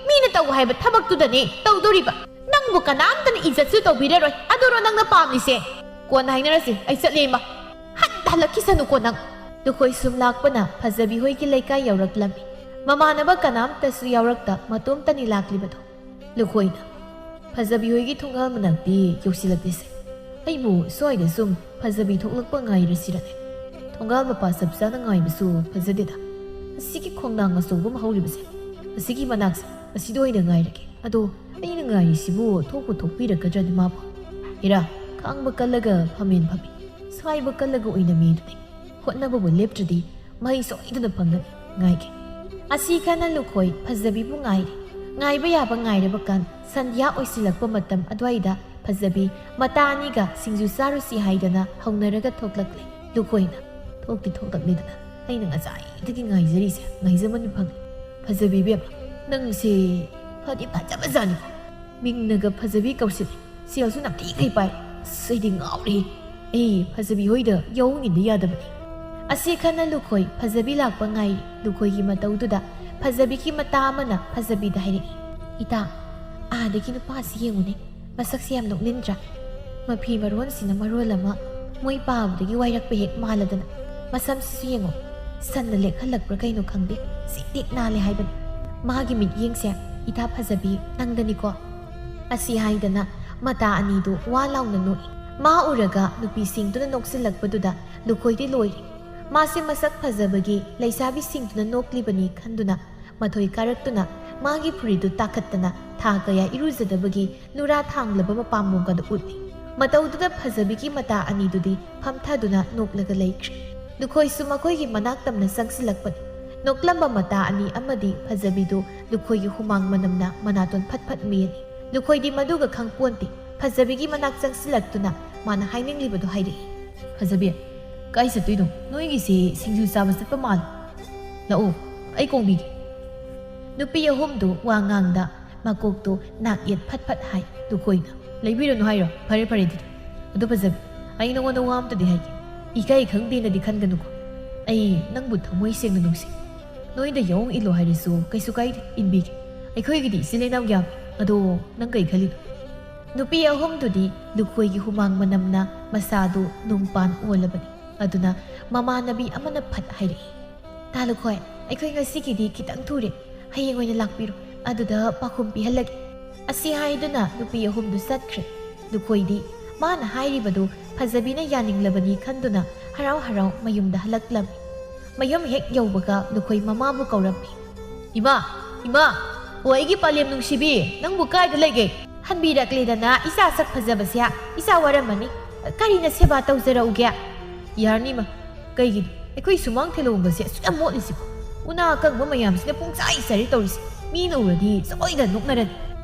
ꯃꯤꯅ ꯇꯧ ꯍꯥꯏꯕ ꯊꯕꯛꯇꯨꯗꯅꯦ ꯇꯧꯗꯣꯔꯤꯕ꯫ ꯅꯪꯕꯨ ꯀꯅꯥꯝꯇꯅ ꯏꯖꯠꯁꯨ ꯇꯧꯕꯤꯔꯔꯣꯏ꯫ ꯑꯗꯨꯔꯣ ꯅꯪꯅ ꯄꯥꯝꯃꯤꯁꯦ? ꯀꯣꯟꯅ ꯍꯥꯏꯅꯔꯁꯤ, ꯑꯩ ꯆꯠꯂꯦ ꯏꯃꯥ꯫ ꯍꯟ ꯍꯜꯂꯛꯈꯤꯁꯅꯨꯀꯣ ꯅꯪ꯫ ꯂꯨꯈꯣꯏ ꯁꯨꯝ ꯂꯥꯛꯄꯅ ꯐꯖꯕꯤ ꯍꯣꯏꯒꯤ ꯂꯩꯀꯥꯏ ꯌꯧꯔꯛꯂꯝꯃꯤ꯫ ꯃꯃꯥꯟꯅꯕ ꯀꯅꯥꯝꯇꯁꯨ ꯌꯥꯎꯔꯛꯇ ꯃꯇꯣꯝꯇꯅꯤ ꯂꯥꯛꯂꯤꯕꯗꯣ꯫ ꯂꯨꯈꯣꯏꯅ ꯐꯖꯕꯤ ꯍꯣꯏꯒꯤ ꯊꯣꯡꯒꯥꯜ ꯃꯅꯥꯛꯇꯤ ꯌꯧꯁꯤꯜꯂꯛꯂꯤꯁꯦ꯫ ꯑꯩꯕꯨ ꯁ꯭ꯋꯥꯏꯗ ꯁꯨꯝ ꯐꯖꯕꯤ ꯊꯣꯛꯂꯛꯄ ꯉꯥꯏꯔꯁꯤꯔꯅꯦ? ꯊꯣꯡꯒꯥꯜ ꯃꯄꯥ ꯆꯞ ꯆꯥꯅ ꯉꯥꯏꯕꯁꯨ ꯐꯖꯗꯦꯗ꯫ ꯑꯁꯤꯒꯤ ꯈꯣꯡꯅꯥꯡ ꯑꯆꯧꯕ ꯑꯃ ꯍꯧꯔꯤꯕꯁꯦ, ꯑꯁꯤꯒꯤ ꯃꯅꯥꯛꯁꯦ, ꯑꯁꯤꯗ ꯑꯣꯏꯅ ꯉꯥꯏꯔꯒꯦ꯫ ꯑꯗꯣ ꯑꯩꯅ ꯉꯥꯏꯔꯤꯁꯤꯕꯨ ꯊꯣꯛꯄꯨ ꯊꯣꯛꯄꯤꯔꯛꯀꯗ꯭ꯔꯗꯤ ꯃꯥꯕꯨ? ꯍꯦꯔꯥ, ꯈꯥꯡꯕ ꯀꯜꯂꯒ ꯐꯝꯃꯦꯟ ꯐꯝꯃꯤ, ꯁꯥꯏꯕ ꯀꯜꯂꯒ ꯑꯣꯏꯅꯃꯤꯗꯨꯅꯤ꯫ ꯍꯣꯠꯅꯕꯕꯨ ꯂꯦꯞꯇ꯭ꯔꯗꯤ ꯃꯍꯩ ꯁꯣꯏꯗꯅ ꯐꯪꯒꯅꯤ꯫ ꯉꯥꯏꯒꯦ꯫ ꯑꯁꯤ ꯈꯟꯅ ꯂꯨꯈꯣꯏ ꯐꯖꯕꯤꯕꯨ ꯉꯥꯏꯔꯤ꯫ ꯉꯥꯏꯕ ꯌꯥꯕ ꯉꯥꯏꯔꯕ ꯀꯥꯟ ꯁꯟꯙ꯭ꯌꯥ ꯑꯣꯏꯁꯤꯜꯂꯛꯄ ꯃꯇꯝ ꯑꯗꯨꯋꯥꯏꯗ ꯐꯖꯕꯤ ꯃꯇꯥ ꯑꯅꯤꯒ ꯁꯤꯡꯖꯨ ꯆꯥꯔꯨꯁꯤ ꯍꯥꯏꯗꯅ ꯍꯧꯅꯔꯒ ꯊꯣꯛꯂꯛꯂꯦ꯫ ꯂꯨꯈꯣꯏꯅ, "ꯊꯣꯛꯇꯤ ꯊꯣꯛꯂꯛꯂꯦꯗꯅ, ꯑꯩꯅ ꯉꯁꯥꯏꯗꯒꯤ ꯉꯥꯏꯖꯔꯤꯁꯦ, ꯉꯥꯏꯖꯃꯟ ꯐꯪꯉꯦ꯫ ꯐꯖꯕꯤ ꯏꯕꯦꯝꯃ, ꯅꯪꯁꯦ ꯐꯗꯤ ꯐꯖꯕꯖꯥꯠꯅꯤꯀꯣ꯫ ꯃꯤꯡꯅꯒ ꯐꯖꯕꯤ ꯀꯧꯁꯤꯜꯂꯦ, ꯁꯦꯜꯁꯨ ꯅꯝꯊꯤꯈꯩ ꯄꯥꯏ꯫ ꯑꯁ, ꯑꯩꯗꯤ ꯉꯥꯎꯔꯦ꯫ ꯑꯩ ꯐꯖꯕꯤ ꯍꯣꯏꯗ ꯌꯥꯎꯍꯣꯡ ꯏꯟꯗ ꯌꯥꯗꯕꯅꯤ"꯫ ꯑꯁꯤ ꯈꯟꯅ ꯂꯨꯈꯣꯏ ꯐꯖꯕꯤ ꯂꯥꯛꯄ ꯉꯥꯏꯔꯤ꯫ ꯂꯨꯈꯣꯏꯒꯤ ꯃꯇꯧꯗꯨꯗ ꯐꯖꯕꯤꯒꯤ ꯃꯇꯥ ꯑꯃꯅ ꯐꯖꯕꯤꯗ ꯍꯥꯏꯔꯛꯏ, "ꯏꯇꯥ, ꯑꯥꯗꯒꯤ ꯅꯨꯄꯥꯁꯤ ꯌꯦꯡꯉꯨꯅꯦ, ꯃꯁꯛꯁꯤ ꯌꯥꯝ ꯅꯣꯛꯅꯤꯡꯗ꯭ꯔꯥ? ꯃꯐꯤ ꯃꯔꯣꯟꯁꯤꯅ ꯃꯔꯣꯜ ꯑꯃ, ꯃꯣꯏ ꯄꯥꯕꯗꯒꯤ ꯋꯥꯏꯔꯛꯄ ꯍꯦꯛ ꯃꯥꯜꯂꯗꯅ꯫ ꯃꯁꯝꯁꯤꯁꯨ ꯌꯦꯡꯉꯣ, ꯁꯟꯅ ꯂꯦꯛꯍꯜꯂꯛꯄ꯭ꯔꯥ ꯀꯩꯅꯣ ꯈꯪꯗꯦ, ꯆꯤꯛ ꯇꯤꯛ ꯅꯥꯜꯂꯦ ꯍꯥꯏꯕꯅꯤ꯫ ꯃꯥꯒꯤ ꯃꯤꯠꯌꯦꯡꯁꯦ ꯏꯇꯥ ꯐꯖꯕꯤ ꯅꯪꯗꯅꯤꯀꯣ"꯫ ꯑꯁꯤ ꯍꯥꯏꯗꯅ ꯃꯇꯥ ꯑꯅꯤꯗꯨ ꯋꯥ ꯂꯥꯎꯅ ꯅꯣꯛꯏ꯫ ꯃꯥ ꯎꯔꯒ ꯅꯨꯄꯤꯁꯤꯡꯗꯨꯅ ꯅꯣꯛꯁꯤꯜꯂꯛꯄꯗꯨꯗ ꯂꯨꯈꯣꯏꯗꯤ ꯂꯣꯏꯔꯦ꯫ ꯃꯥꯁꯦ ꯃꯁꯛ ꯐꯖꯕꯒꯤ ꯂꯩꯁꯥꯕꯤꯁꯤꯡꯗꯨꯅ ꯅꯣꯛꯂꯤꯕꯅꯤ ꯈꯟꯗꯨꯅ ꯃꯊꯣꯏ ꯀꯥꯔꯛꯇꯨꯅ ꯃꯥꯒꯤ ꯐꯨꯔꯤꯗꯨ ꯇꯥꯈꯠꯇꯅ ꯊꯥ ꯀꯌꯥ ꯏꯔꯨꯖꯗꯕꯒꯤ ꯅꯨꯔꯥ ꯊꯥꯡꯂꯕ ꯃꯄꯥꯝꯕꯣꯝꯒꯗꯨ ꯎꯠꯂꯤ꯫ ꯃꯇꯧꯗꯨꯗ ꯐꯖꯕꯤꯒꯤ ꯃꯇꯥ ꯑꯅꯤꯗꯨꯗꯤ ꯐꯝꯊꯗꯨꯅ ꯅꯣꯛꯂꯒ ꯂꯩꯈ꯭ꯔꯦ꯫ ꯂꯨꯈꯣꯏꯁꯨ ꯃꯈꯣꯏꯒꯤ ꯃꯅꯥꯛ ꯇꯝꯅ ꯆꯪꯁꯤꯜꯂꯛꯄꯅꯤ꯫ ꯅꯣꯛꯂꯝꯕ ꯃꯇꯥ ꯑꯅꯤ ꯑꯃꯗꯤ ꯐꯖꯕꯤꯗꯨ ꯂꯨꯈꯣꯏꯒꯤ ꯍꯨꯃꯥꯡ ꯃꯅꯝꯅ ꯃꯅꯥꯇꯣꯟ ꯐꯠ ꯐꯠ ꯃꯦꯜꯂꯤ꯫ ꯂꯨꯈꯣꯏꯗꯤ ꯃꯗꯨꯒ ꯈꯪꯄꯣꯟꯇꯦ꯫ ꯐꯖꯕꯤꯒꯤ ꯃꯅꯥꯛ ꯆꯪꯁꯤꯜꯂꯛꯇꯨꯅ ꯃꯥꯅ ꯍꯥꯏꯅꯤꯡꯂꯤꯕꯗꯨ ꯍꯥꯏꯔꯛꯏ꯫ "ꯐꯖꯕꯤ, ꯀꯥꯏ ꯆꯠꯇꯣꯏꯅꯣ? ꯅꯣꯏꯒꯤꯁꯦ ꯁꯤꯡꯖꯨ ꯆꯥꯕ ꯆꯠꯄ ꯃꯥꯜꯂꯦ꯫ ꯂꯥꯛꯑꯣ, ꯑꯩ ꯀꯣꯡꯕꯤꯒꯦ"꯫ ꯅꯨꯄꯤ ꯑꯍꯨꯝꯗꯨ ꯋꯥ ꯉꯥꯡꯗ ꯃꯀꯣꯛꯇꯨ ꯅꯥꯛ ꯌꯦꯠ ꯐꯠ ꯐꯠ ꯍꯥꯏ꯫ ꯂꯨꯈꯣꯏꯅ, "ꯂꯩꯕꯤꯔꯅꯨ ꯍꯥꯏꯔꯣ? ꯐꯔꯦ ꯐꯔꯦ ꯑꯗꯨꯗꯤ꯫ ꯑꯗꯣ ꯐꯖꯕꯤ, ꯑꯩ ꯅꯉꯣꯟꯗ ꯋꯥ ꯑꯝꯇꯗꯤ ꯍꯥꯏꯒꯦ꯫ ꯏꯀꯥꯏ ꯈꯪꯗꯦꯅꯗꯤ ꯈꯟꯒꯅꯨꯀꯣ꯫ ꯑꯩ ꯅꯪꯕꯨ ꯊꯃꯣꯏ ꯁꯦꯡꯅ ꯅꯨꯡꯁꯤ꯫ ꯅꯣꯏꯗ ꯌꯥꯎꯍꯣꯡ ꯏꯜꯂꯣ ꯍꯥꯏꯔꯁꯨ ꯀꯩꯁꯨ ꯀꯥꯏꯗꯦ, ꯏꯟꯕꯤꯒꯦ꯫ ꯑꯩꯈꯣꯏꯒꯤꯗꯤ ꯏꯆꯤꯜ ꯏꯅꯥꯎ ꯌꯥꯝꯃꯤ꯫ ꯑꯗꯣ ꯅꯪ ꯀꯩ ꯈꯜꯂꯤꯅꯣ?" ꯅꯨꯄꯤ ꯑꯍꯨꯝꯗꯨꯗꯤ ꯂꯨꯈꯣꯏꯒꯤ ꯍꯨꯃꯥꯡ ꯃꯅꯝꯅ ꯃꯁꯥꯗꯨ ꯅꯨꯡꯄꯥꯟ ꯑꯣꯜꯂꯕꯅꯤ꯫ ꯑꯗꯨꯅ ꯃꯃꯥꯟꯅꯕꯤ ꯑꯃꯅ ꯐꯠ ꯍꯥꯏꯔꯛꯏ, "ꯇꯥ ꯂꯨꯈꯣꯏ, ꯑꯩꯈꯣꯏ ꯉꯁꯤꯒꯤꯗꯤ ꯈꯤꯇꯪ ꯊꯨꯔꯦ꯫ ꯍꯌꯦꯡ ꯑꯣꯏꯅ ꯂꯥꯛꯄꯤꯔꯣ, ꯑꯗꯨꯗ ꯄꯥꯎꯈꯨꯝ ꯄꯤꯍꯜꯂꯒꯦ"꯫ ꯑꯁꯤ ꯍꯥꯏꯗꯨꯅ ꯅꯨꯄꯤ ꯑꯍꯨꯝꯗꯨ ꯆꯠꯈ꯭ꯔꯦ꯫ ꯂꯨꯈꯣꯏꯗꯤ ꯃꯥꯅ ꯍꯥꯏꯔꯤꯕꯗꯨ ꯐꯖꯕꯤꯅ ꯌꯥꯅꯤꯡꯂꯕꯅꯤ ꯈꯟꯗꯨꯅ ꯍꯔꯥꯎ ꯍꯔꯥꯎ ꯃꯌꯨꯝꯗ ꯍꯜꯂꯛꯂꯝꯃꯤ꯫ ꯃꯌꯨꯝ ꯍꯦꯛ ꯌꯧꯕꯒ ꯂꯨꯈꯣꯏ ꯃꯃꯥꯕꯨ ꯀꯧꯔꯝꯃꯤ꯫ "ꯏꯃꯥ, ꯏꯃꯥ, ꯑꯣ ꯑꯩꯒꯤ ꯄꯂꯦꯝ ꯅꯨꯡꯁꯤꯕꯤ, ꯅꯪꯕꯨ ꯀꯥꯏꯗ ꯂꯩꯒꯦ?" "ꯍꯟꯕꯤꯔꯛꯂꯦꯗꯅ ꯏꯆꯥ ꯁꯛ ꯐꯖꯕꯁꯦ, ꯏꯆꯥ ꯋꯥꯔꯝꯃꯅꯤ꯫ ꯀꯔꯤꯅ ꯁꯦꯕꯥ ꯇꯧꯖꯔꯛꯎꯒꯦ?" "ꯌꯥꯔꯅꯤ ꯏꯃꯥ, ꯀꯩꯒꯤꯅꯣ ꯑꯩꯈꯣꯏ ꯁꯨꯃꯥꯡ ꯊꯦꯂꯣꯡꯒꯁꯦ ꯑꯁꯨꯛ ꯌꯥꯝ ꯃꯣꯠꯂꯤꯁꯤꯕꯣ? ꯎꯅꯥ ꯑꯀꯪꯕ ꯃꯌꯥꯝꯁꯤꯅ ꯄꯨꯡꯆꯥꯏ ꯆꯥꯏꯔꯦ ꯇꯧꯔꯤꯁꯦ꯫ ꯃꯤꯅ ꯎꯔꯗꯤ ꯁꯣꯏꯗꯅ ꯅꯣꯛꯅꯔꯅꯤ꯫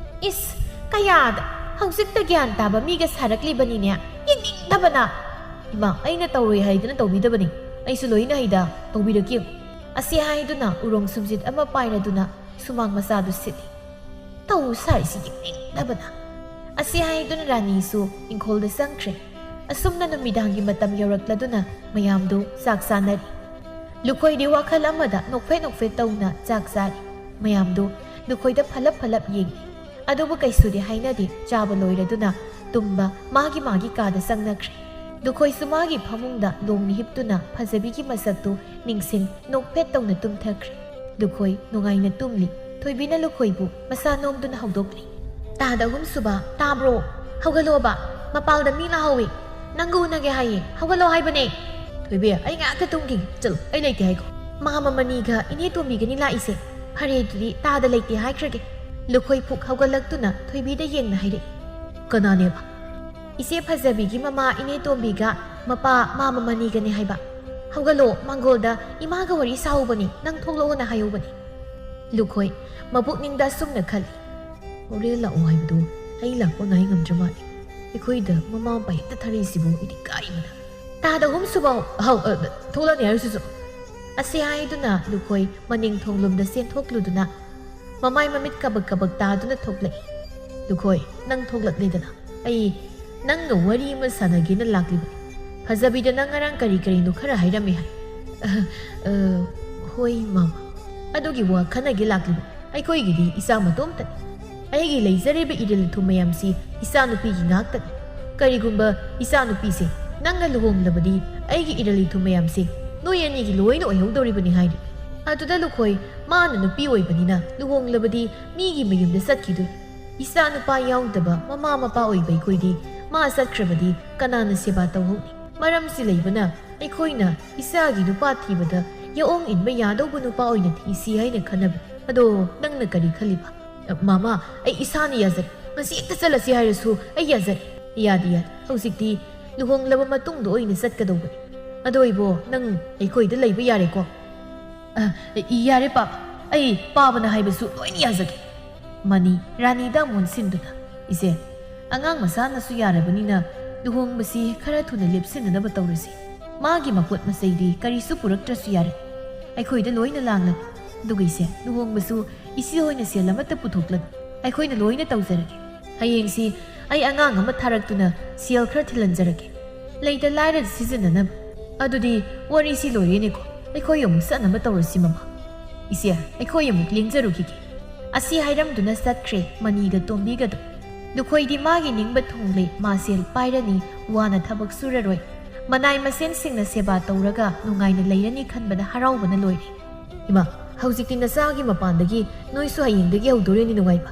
ꯏꯁ, ꯀꯌꯥꯗ "ꯍꯧꯖꯤꯛꯇ ꯒ꯭ꯌꯥꯟ ꯇꯥꯕ ꯃꯤꯒ ꯁꯥꯔꯛꯂꯤꯕꯅꯤꯅꯦ, ꯌꯦꯡꯅꯤꯡꯗꯕꯅ!" "ꯏꯃꯥ, ꯑꯩꯅ ꯇꯧꯔꯣꯏ ꯍꯥꯏꯗꯅ ꯇꯧꯕꯤꯗꯕꯅꯤ, ꯑꯩꯁꯨ ꯂꯣꯏꯅ ꯍꯩꯗ, ꯇꯧꯕꯤꯔꯛꯀꯦ" ꯑꯁꯤ ꯍꯥꯏꯗꯨꯅ ꯎꯔꯣꯡ ꯁꯨꯝꯖꯤꯠ ꯑꯃ ꯄꯥꯏꯔꯗꯨꯅ ꯁꯨꯃꯥꯡ ꯃꯆꯥꯗꯨ ꯁꯤꯠꯂꯤ꯫ "ꯇꯧ ꯁꯥꯔꯤꯁꯤ ꯌꯦꯡꯅꯤꯡꯗꯕꯅ!" ꯑꯁꯤ ꯍꯥꯏꯗꯨꯅ ꯔꯥꯅꯤꯁꯨ ꯏꯪꯈꯣꯜꯗ ꯆꯪꯈ꯭ꯔꯦ꯫ ꯑꯁꯨꯝꯅ ꯅꯨꯃꯤꯗꯥꯡꯒꯤ ꯃꯇꯝ ꯌꯧꯔꯛꯂꯗꯨꯅ ꯃꯌꯥꯝꯗꯨ ꯆꯥꯛ ꯆꯥꯅꯔꯤ꯫ ꯂꯨꯈꯣꯏꯗꯤ ꯋꯥꯈꯜ ꯑꯃꯗ ꯅꯣꯛꯐꯦꯠ ꯅꯣꯛꯐꯦꯠ ꯇꯧꯅ ꯆꯥꯛ ꯆꯥꯔꯤ꯫ ꯃꯌꯥꯝꯗꯨ ꯂꯨꯈꯣꯏꯗ ꯐꯂꯞ ꯐꯂꯞ ꯌꯦꯡꯂꯤ꯫ ꯑꯗꯨꯕꯨ ꯀꯩꯁꯨꯗꯤ ꯍꯥꯏꯅꯗꯦ꯫ ꯆꯥꯕ ꯂꯣꯏꯔꯗꯨꯅ ꯇꯨꯝꯕ ꯃꯥꯒꯤ ꯃꯥꯒꯤ ꯀꯥꯗ ꯆꯪꯅꯈ꯭ꯔꯦ꯫ ꯂꯨꯈꯣꯏꯁꯨ ꯃꯥꯒꯤ ꯐꯃꯨꯡꯗ ꯂꯣꯡꯅ ꯍꯤꯞꯇꯨꯅ ꯐꯖꯕꯤꯒꯤ ꯃꯁꯛꯇꯨ ꯅꯤꯡꯁꯤꯡ ꯅꯣꯛꯐꯦꯠ ꯇꯧꯅ ꯇꯨꯝꯊꯈ꯭ꯔꯦ꯫ ꯂꯨꯈꯣꯏ ꯅꯨꯡꯉꯥꯏꯅ ꯇꯨꯝꯂꯤ꯫ ꯊꯣꯏꯕꯤꯅ ꯂꯨꯈꯣꯏꯕꯨ ꯃꯁꯥ ꯅꯣꯝꯗꯨꯅ ꯍꯧꯗꯣꯛꯂꯤ꯫ "ꯇꯥꯗ ꯑꯍꯨꯝꯁꯨꯕ, ꯇꯥꯕ꯭ꯔꯣ? ꯍꯧꯒꯠꯂꯣꯕ, ꯃꯄꯥꯜꯗ ꯃꯤ ꯂꯥꯛꯍꯧꯏ꯫ ꯅꯪꯒ ꯎꯅꯒꯦ ꯍꯥꯏꯌꯦ, ꯍꯧꯒꯠꯂꯣ ꯍꯥꯏꯕꯅꯦ!" "ꯊꯣꯏꯕꯤ, ꯑꯩ ꯉꯥꯏꯍꯥꯛꯇ ꯇꯨꯝꯈꯤꯒꯦ, ꯆꯠꯂꯣ, ꯑꯩ ꯂꯩꯇꯦ ꯍꯥꯏꯈꯣ꯫ ꯃꯥꯃ ꯃꯅꯤꯒ ꯏꯅꯦ ꯇꯣꯝꯕꯤꯒꯅꯤ ꯂꯥꯛꯏꯁꯦ꯫ ꯐꯔꯦ, ꯑꯗꯨꯗꯤ ꯇꯥꯗ ꯂꯩꯇꯦ ꯍꯥꯏꯈ꯭ꯔꯒꯦ꯫" ꯂꯨꯈꯣꯏ ꯐꯨꯛ ꯍꯧꯒꯠꯂꯛꯇꯨꯅ ꯊꯣꯏꯕꯤꯗ ꯌꯦꯡꯅ ꯍꯥꯏꯔꯛꯏ꯫ "ꯀꯅꯥꯅꯦꯕ?" "ꯏꯆꯦ ꯐꯖꯕꯤꯒꯤ ꯃꯃꯥ ꯏꯅꯦ ꯇꯣꯝꯕꯤꯒ ꯃꯄꯥ ꯃꯥꯃ ꯃꯅꯤꯒꯅꯦ ꯍꯥꯏꯕ꯫ ꯍꯧꯒꯠꯂꯣ, ꯃꯥꯡꯒꯣꯜꯗ ꯏꯃꯥꯒ ꯋꯥꯔꯤ ꯁꯥꯍꯧꯕꯅꯤ, ꯅꯪ ꯊꯣꯛꯂꯛꯑꯣꯅ ꯍꯥꯏꯍꯧꯕꯅꯤ꯫" ꯂꯨꯈꯣꯏ ꯃꯄꯨꯛꯅꯤꯡꯗ ꯑꯁꯨꯝꯅ ꯈꯜꯂꯤ꯫ "ꯍꯣꯔꯦꯟ ꯂꯥꯛꯑꯣ ꯍꯥꯏꯕꯗꯨ ꯑꯩ ꯂꯥꯛꯄ ꯉꯥꯏ ꯉꯝꯗ꯭ꯔ ꯃꯥꯜꯂꯦ꯫ ꯑꯩꯈꯣꯏꯗ ꯃꯃꯥ ꯃꯄꯥ ꯍꯦꯛꯇ ꯊꯥꯔꯛꯏꯁꯤꯕꯨ ꯑꯩꯗꯤ ꯏꯀꯥꯏꯕꯅ꯫ ꯇꯥꯗ ꯑꯍꯨꯝꯁꯨꯕ, ꯍꯧ, ꯑ, ꯊꯣꯛꯂꯛꯑꯅꯤ ꯍꯥꯏꯔꯁꯤꯁꯨ꯫" ꯑꯁꯤ ꯍꯥꯏꯗꯨꯅ ꯂꯨꯈꯣꯏ ꯃꯅꯤꯡ ꯊꯣꯡꯂꯣꯝꯗ ꯆꯦꯟꯊꯣꯛꯂꯨꯗꯨꯅ ꯃꯃꯥꯏ ꯃꯃꯤꯠ ꯀꯕꯛ ꯀꯕꯛ ꯇꯥꯗꯨꯅ ꯊꯣꯛꯂꯛꯏ꯫ "ꯂꯨꯈꯣꯏ, ꯅꯪ ꯊꯣꯛꯂꯛꯂꯦꯗꯅ꯫ ꯑꯩ ꯅꯪꯒ ꯋꯥꯔꯤ ꯑꯃ ꯁꯥꯟꯅꯒꯦꯅ ꯂꯥꯛꯂꯤꯕꯅꯤ꯫ ꯐꯖꯕꯤꯗ ꯅꯪ ꯉꯔꯥꯡ ꯀꯔꯤ ꯀꯔꯤꯅꯣ ꯈꯔ ꯍꯥꯏꯔꯝꯃꯦ ꯍꯥꯏ꯫" "ꯑ, ꯑ, ꯍꯣꯏ, ꯃꯥꯃ꯫ ꯑꯗꯨꯒꯤ ꯋꯥ ꯈꯟꯅꯒꯦ ꯂꯥꯛꯂꯤꯕꯅꯤ꯫ ꯑꯩꯈꯣꯏꯒꯤꯗꯤ ꯏꯆꯥ ꯃꯇꯣꯝꯇꯅꯤ꯫ ꯑꯩꯒꯤ ꯂꯩꯖꯔꯤꯕ ꯏꯔꯤꯜ ꯏꯊꯨꯝ ꯃꯌꯥꯝꯁꯤ ꯏꯆꯥꯅꯨꯄꯤꯒꯤ ꯉꯥꯛꯇꯅꯤ꯫ ꯀꯔꯤꯒꯨꯝꯕ ꯏꯆꯥꯅꯨꯄꯤꯁꯦ ꯅꯪꯒ ꯂꯨꯍꯣꯡꯂꯕꯗꯤ ꯑꯩꯒꯤ ꯏꯔꯤꯜ ꯏꯊꯨꯝ ꯃꯌꯥꯝꯁꯦ ꯅꯣꯏ ꯑꯅꯤꯒꯤ ꯂꯣꯏꯅ ꯑꯣꯏꯍꯧꯗꯧꯔꯤꯕꯅꯤ" ꯍꯥꯏꯔꯤ꯫ ꯑꯗꯨꯗ ꯂꯨꯈꯣꯏ, "ꯃꯥꯅ ꯅꯨꯄꯤ ꯑꯣꯏꯕꯅꯤꯅ ꯂꯨꯍꯣꯡꯂꯕꯗꯤ ꯃꯤꯒꯤ ꯃꯌꯨꯝꯗ ꯆꯠꯈꯤꯗꯣꯏꯅꯤ꯫ ꯏꯆꯥ ꯅꯨꯄꯥ ꯌꯥꯎꯗꯕ ꯃꯃꯥ ꯃꯄꯥ ꯑꯣꯏꯕ ꯑꯩꯈꯣꯏꯗꯤ ꯃꯥ ꯆꯠꯈ꯭ꯔꯕꯗꯤ ꯀꯅꯥꯅ ꯁꯦꯕꯥ ꯇꯧꯍꯧꯅꯤ? ꯃꯔꯝꯁꯤ ꯂꯩꯕꯅ ꯑꯩꯈꯣꯏꯅ ꯏꯆꯥꯒꯤ ꯅꯨꯄꯥ ꯊꯤꯕꯗ ꯌꯥꯑꯣꯡ ꯏꯟꯕ ꯌꯥꯗꯧꯕ ꯅꯨꯄꯥ ꯑꯣꯏꯅ ꯊꯤꯁꯤ ꯍꯥꯏꯅ ꯈꯟꯅꯕꯅꯤ꯫ ꯑꯗꯣ ꯅꯪꯅ ꯀꯔꯤ ꯈꯜꯂꯤꯕ?" "ꯃꯥꯃ, ꯑꯩ ꯏꯁꯥꯅ ꯌꯥꯖꯔꯦ꯫ ꯉꯁꯤ ꯍꯦꯛꯇ ꯆꯠꯂꯁꯤ ꯍꯥꯏꯔꯁꯨ ꯑꯩ ꯌꯥꯖꯔꯦ꯫" "ꯌꯥꯗꯦ, ꯌꯥꯗꯦ꯫ ꯍꯧꯖꯤꯛꯇꯤ ꯂꯨꯍꯣꯡꯂꯕ ꯃꯇꯨꯡꯗ ꯑꯣꯏꯅ ꯆꯠꯀꯗꯧꯕꯅꯤ꯫ ꯑꯗꯣ ꯏꯕꯣ, ꯅꯪ ꯑꯩꯈꯣꯏꯗ ꯂꯩꯕ ꯌꯥꯔꯦꯀꯣ?" "ꯑ, ꯌꯥꯔꯦ ꯄꯥꯕ꯫ ꯑꯩ ꯄꯥꯕꯅ ꯍꯥꯏꯕꯁꯨ ꯂꯣꯏꯅ ꯌꯥꯖꯒꯦ꯫" ꯃꯅꯤ ꯔꯥꯅꯤꯗ ꯑꯃꯨꯛ ꯑꯣꯟꯁꯤꯟꯗꯨꯅ, "ꯏꯆꯦ, ꯑꯉꯥꯡ ꯃꯆꯥꯅꯁꯨ ꯌꯥꯔꯕꯅꯤꯅ ꯂꯨꯍꯣꯡꯕꯁꯤ ꯈꯔ ꯊꯨꯅ ꯂꯦꯞꯁꯤꯟꯅꯅꯕ ꯇꯧꯔꯁꯤ꯫ ꯃꯥꯒꯤ ꯃꯄꯣꯠ ꯃꯆꯩꯗꯤ ꯀꯔꯤꯁꯨ ꯄꯨꯔꯛꯇ꯭ꯔꯁꯨ ꯌꯥꯔꯦ꯫ ꯑꯩꯈꯣꯏꯗ ꯂꯣꯏꯅ ꯂꯥꯡꯂꯅꯤ꯫ ꯑꯗꯨꯒ ꯏꯆꯦ, ꯂꯨꯍꯣꯡꯕꯁꯨ ꯏꯆꯦ ꯍꯣꯏꯅ ꯁꯦꯜ ꯑꯃꯠꯇ ꯄꯨꯊꯣꯛꯂꯅꯨ꯫ ꯑꯩꯈꯣꯏꯅ ꯂꯣꯏꯅ ꯇꯧꯖꯔꯒꯦ꯫ ꯍꯌꯦꯡꯁꯤ ꯑꯩ ꯑꯉꯥꯡ ꯑꯃ ꯊꯥꯔꯛꯇꯨꯅ ꯁꯦꯜ ꯈꯔ ꯊꯤꯜꯍꯟꯖꯔꯒꯦ꯫ ꯂꯩꯇ ꯂꯥꯏꯔ ꯁꯤꯖꯤꯟꯅꯅꯕ꯫ ꯑꯗꯨꯗꯤ ꯋꯥꯔꯤꯁꯤ ꯂꯣꯏꯔꯦꯅꯦꯀꯣ꯫ ꯑꯩꯈꯣꯏ ꯑꯃꯨꯛ ꯆꯠꯅꯕ ꯇꯧꯔꯁꯤ ꯃꯃꯥ꯫ ꯏꯆꯦ, ꯑꯩꯈꯣꯏ ꯑꯃꯨꯛ ꯂꯦꯡꯖꯔꯨꯈꯤꯒꯦ꯫ ꯑꯁꯤ ꯍꯥꯏꯔꯝꯗꯨꯅ ꯆꯠꯈ꯭ꯔꯦ ꯃꯅꯤꯒ ꯇꯣꯝꯕꯤꯒꯗꯣ꯫ ꯂꯨꯈꯣꯏꯗꯤ ꯃꯥꯒꯤ ꯅꯤꯡꯕ ꯊꯨꯡꯂꯦ, ꯃꯥ ꯁꯦꯜ ꯄꯥꯏꯔꯅꯤ, ꯋꯥꯅ ꯊꯕꯛ ꯁꯨꯔꯔꯣꯏ꯫ ꯃꯅꯥꯏ ꯃꯁꯦꯟꯁꯤꯡꯅ ꯁꯦꯕꯥ ꯇꯧꯔꯒ ꯅꯨꯡꯉꯥꯏꯅ ꯂꯩꯔꯅꯤ ꯈꯟꯕꯗ ꯍꯔꯥꯎꯕꯅ ꯂꯣꯏꯔꯦ꯫ ꯏꯃꯥ, ꯍꯧꯖꯤꯛꯇꯤ ꯅꯆꯥꯒꯤ ꯃꯄꯥꯟꯗꯒꯤ ꯅꯣꯏꯁꯨ ꯍꯌꯦꯡꯗꯒꯤ ꯍꯧꯗꯣꯔꯦꯅꯦ ꯅꯨꯡꯉꯥꯏꯕ꯫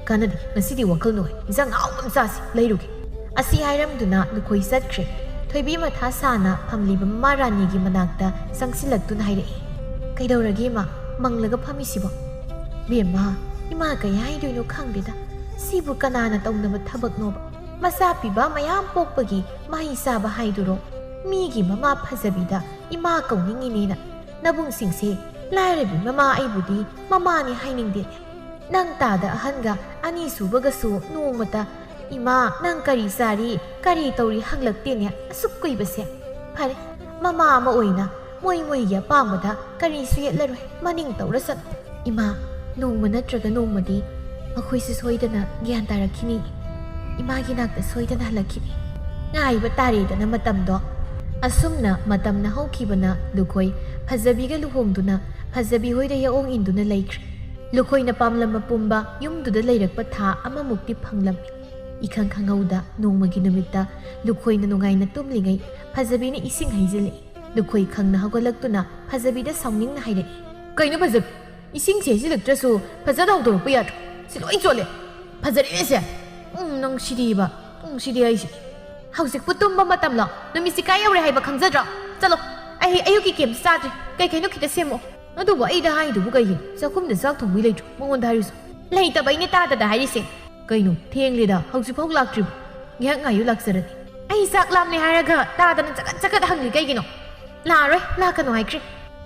ꯀꯥꯟꯅꯗꯦ, ꯉꯁꯤꯗꯤ ꯋꯥꯈꯜ ꯅꯨꯡꯉꯥꯏ, ꯏꯟꯖꯥꯡ ꯑꯍꯥꯎꯕ ꯑꯃ ꯆꯥꯁꯤ, ꯂꯩꯔꯨꯒꯦ꯫ ꯑꯁꯤ ꯍꯥꯏꯔꯝꯗꯨꯅ ꯂꯨꯈꯣꯏ ꯆꯠꯈ꯭ꯔꯦ꯫ ꯊꯣꯏꯕꯤ ꯃꯊꯥ ꯁꯥꯅ ꯐꯝꯂꯤꯕ ꯃꯃꯥ ꯔꯥꯅꯤꯒꯤ ꯃꯅꯥꯛꯇ ꯆꯪꯁꯤꯜꯂꯛꯇꯨꯅ ꯍꯥꯏꯔꯛꯏ, "ꯀꯩꯗꯧꯔꯒꯦ ꯏꯃꯥ, ꯃꯪꯂꯒ ꯐꯝꯃꯤꯁꯤꯕꯣ?" "ꯕꯦꯝꯃ, ꯏꯃꯥ ꯀꯩ ꯍꯥꯏꯗꯣꯏꯅꯣ ꯈꯪꯗꯦꯗ꯫ ꯁꯤꯕꯨ ꯀꯅꯥꯅ ꯇꯧꯅꯕ ꯊꯕꯛꯅꯣꯕ? ꯃꯆꯥ ꯄꯤꯕ ꯃꯌꯥꯝ ꯄꯣꯛꯄꯒꯤ ꯃꯍꯩ ꯆꯥꯕ ꯍꯥꯏꯗꯨꯔꯣ? ꯃꯤꯒꯤ ꯃꯃꯥ ꯐꯖꯕꯤꯗ ꯏꯃꯥ ꯀꯧꯅꯤꯡꯉꯤꯅꯦꯅ꯫ ꯅꯕꯨꯡꯁꯤꯡꯁꯦ ꯂꯥꯏꯔꯕꯤ ꯃꯃꯥ ꯑꯩꯕꯨꯗꯤ ꯃꯃꯥꯅꯤ ꯍꯥꯏꯅꯤꯡꯗꯦꯅꯦ꯫ ꯅꯪ ꯇꯥꯗ ꯑꯍꯟꯒ ꯑꯅꯤꯁꯨꯕꯒꯁꯨ ꯅꯣꯡꯃꯇ, 'ꯏꯃꯥ, ꯅꯪ ꯀꯔꯤ ꯆꯥꯔꯤ, ꯀꯔꯤ ꯇꯧꯔꯤ?' ꯍꯪꯂꯛꯇꯦꯅꯦ ꯑꯁꯨꯛ ꯀꯨꯏꯕꯁꯦ꯫ ꯐꯔꯦ, ꯃꯃꯥ ꯑꯃ ꯑꯣꯏꯅ ꯃꯣꯏ ꯃꯣꯏꯒꯤ ꯑꯄꯥꯝꯕꯗ ꯀꯔꯤꯁꯨ ꯌꯦꯠꯂꯔꯣꯏ, ꯃꯅꯤꯡ ꯇꯧꯔꯁꯅꯨ꯫ ꯏꯃꯥ, ꯅꯣꯡꯃ ꯅꯠꯇ꯭ꯔꯒ ꯅꯣꯡꯃꯗꯤ ꯃꯈꯣꯏꯁꯨ ꯁꯣꯏꯗꯅ ꯒ꯭ꯌꯥꯟ ꯇꯥꯔꯛꯈꯤꯅꯤ꯫ ꯏꯃꯥꯒꯤ ꯅꯥꯛꯇ ꯁꯣꯏꯗꯅ ꯍꯜꯂꯛꯈꯤꯅꯤ꯫ ꯉꯥꯏꯕ ꯇꯥꯔꯦꯗꯅ ꯃꯇꯝꯗꯣ꯫ ꯑꯁꯨꯝꯅ ꯃꯇꯝꯅ ꯍꯧꯈꯤꯕꯅ ꯂꯨꯈꯣꯏ ꯐꯖꯕꯤꯒ ꯂꯨꯍꯣꯡꯗꯨꯅ ꯐꯖꯕꯤ ꯍꯣꯏꯗ ꯌꯥꯑꯣꯡ ꯏꯟꯗꯨꯅ ꯂꯩꯈ꯭ꯔꯦ꯫ ꯂꯨꯈꯣꯏꯅ ꯄꯥꯝꯂꯝꯕ ꯄꯨꯝꯕ ꯌꯨꯝꯗꯨꯗ ꯂꯩꯔꯛꯄ ꯊꯥ ꯑꯃꯃꯨꯛꯇꯤ ꯐꯪꯂꯝꯃꯤ꯫ ꯏꯈꯪ ꯈꯪꯍꯧꯗ ꯅꯣꯡꯃꯒꯤ ꯅꯨꯃꯤꯠꯇ ꯂꯨꯈꯣꯏꯅ ꯅꯨꯡꯉꯥꯏꯅ ꯇꯨꯝꯂꯤꯉꯩ ꯐꯖꯕꯤꯅ ꯏꯁꯤꯡ ꯍꯩꯖꯤꯜꯂꯛꯏ꯫ ꯂꯨꯈꯣꯏ ꯈꯪꯅ ꯍꯧꯒꯠꯂꯛꯇꯨꯅ ꯐꯖꯕꯤꯗ ꯁꯥꯎꯅꯤꯡꯅ ꯍꯥꯏꯔꯛꯏ, "ꯀꯩꯅꯣ ꯐꯖꯕꯤ? ꯏꯁꯤꯡꯁꯦ ꯍꯩꯖꯤꯜꯂꯛꯇ꯭ꯔꯁꯨ ꯐꯖꯅ ꯍꯧꯗꯣꯔꯛꯄ ꯌꯥꯗ꯭ꯔꯣ? ꯁꯤ ꯂꯣꯏ ꯆꯣꯠꯂꯦ꯫ ꯐꯖꯔꯦꯅꯦ ꯁꯦ꯫ ꯎꯝ, ꯅꯪ ꯁꯤꯗꯤꯕ꯫ ꯎꯝ, ꯁꯤꯗꯤ ꯑꯩꯁꯦ꯫ ꯍꯧꯖꯤꯛꯄꯨ ꯇꯨꯝꯕ ꯃꯇꯝꯂꯣ? ꯅꯨꯃꯤꯠꯁꯤ ꯀꯥꯏ ꯌꯧꯔꯦ ꯍꯥꯏꯕ ꯈꯪꯖꯗ꯭ꯔꯣ? ꯆꯠꯂꯣ, ꯑꯩ ꯑꯌꯨꯛꯀꯤ ꯀꯦꯝꯁꯨ ꯆꯥꯗ꯭ꯔꯤ꯫ ꯀꯩ ꯀꯩꯅꯣ ꯈꯤꯇ ꯁꯦꯝꯃꯣ꯫" ꯑꯗꯨꯕꯨ ꯑꯩꯗ ꯍꯥꯏꯗꯨꯕꯨ ꯀꯩꯒꯤꯅꯣ? ꯆꯥꯛꯈꯨꯝꯗ ꯆꯥꯛ ꯊꯣꯡꯕꯤ ꯂꯩꯇ꯭ꯔꯣ? ꯃꯉꯣꯟꯗ ꯍꯥꯏꯔꯨꯁꯣ꯫ ꯂꯩꯇꯕꯩꯅꯦ ꯇꯥꯗꯗ ꯍꯥꯏꯔꯤꯁꯦ꯫ ꯀꯩꯅꯣ, ꯊꯦꯡꯂꯦꯗ, ꯍꯧꯖꯤꯛꯐꯥꯎ ꯂꯥꯛꯇ꯭ꯔꯤꯕ? ꯉꯥꯏꯍꯥꯛ ꯉꯥꯏꯌꯨ, ꯂꯥꯛꯆꯔꯅꯤ꯫ ꯑꯩ ꯆꯥꯛ ꯂꯥꯝꯂꯦ ꯍꯥꯏꯔꯒ ꯇꯥꯗꯅ ꯆꯒꯠ ꯆꯒꯠ ꯍꯪꯂꯤ ꯀꯩꯒꯤꯅꯣ? ꯂꯥꯛꯑꯔꯣꯏ, ꯂꯥꯛꯀꯅꯨ ꯍꯥꯏꯈ꯭ꯔꯦ꯫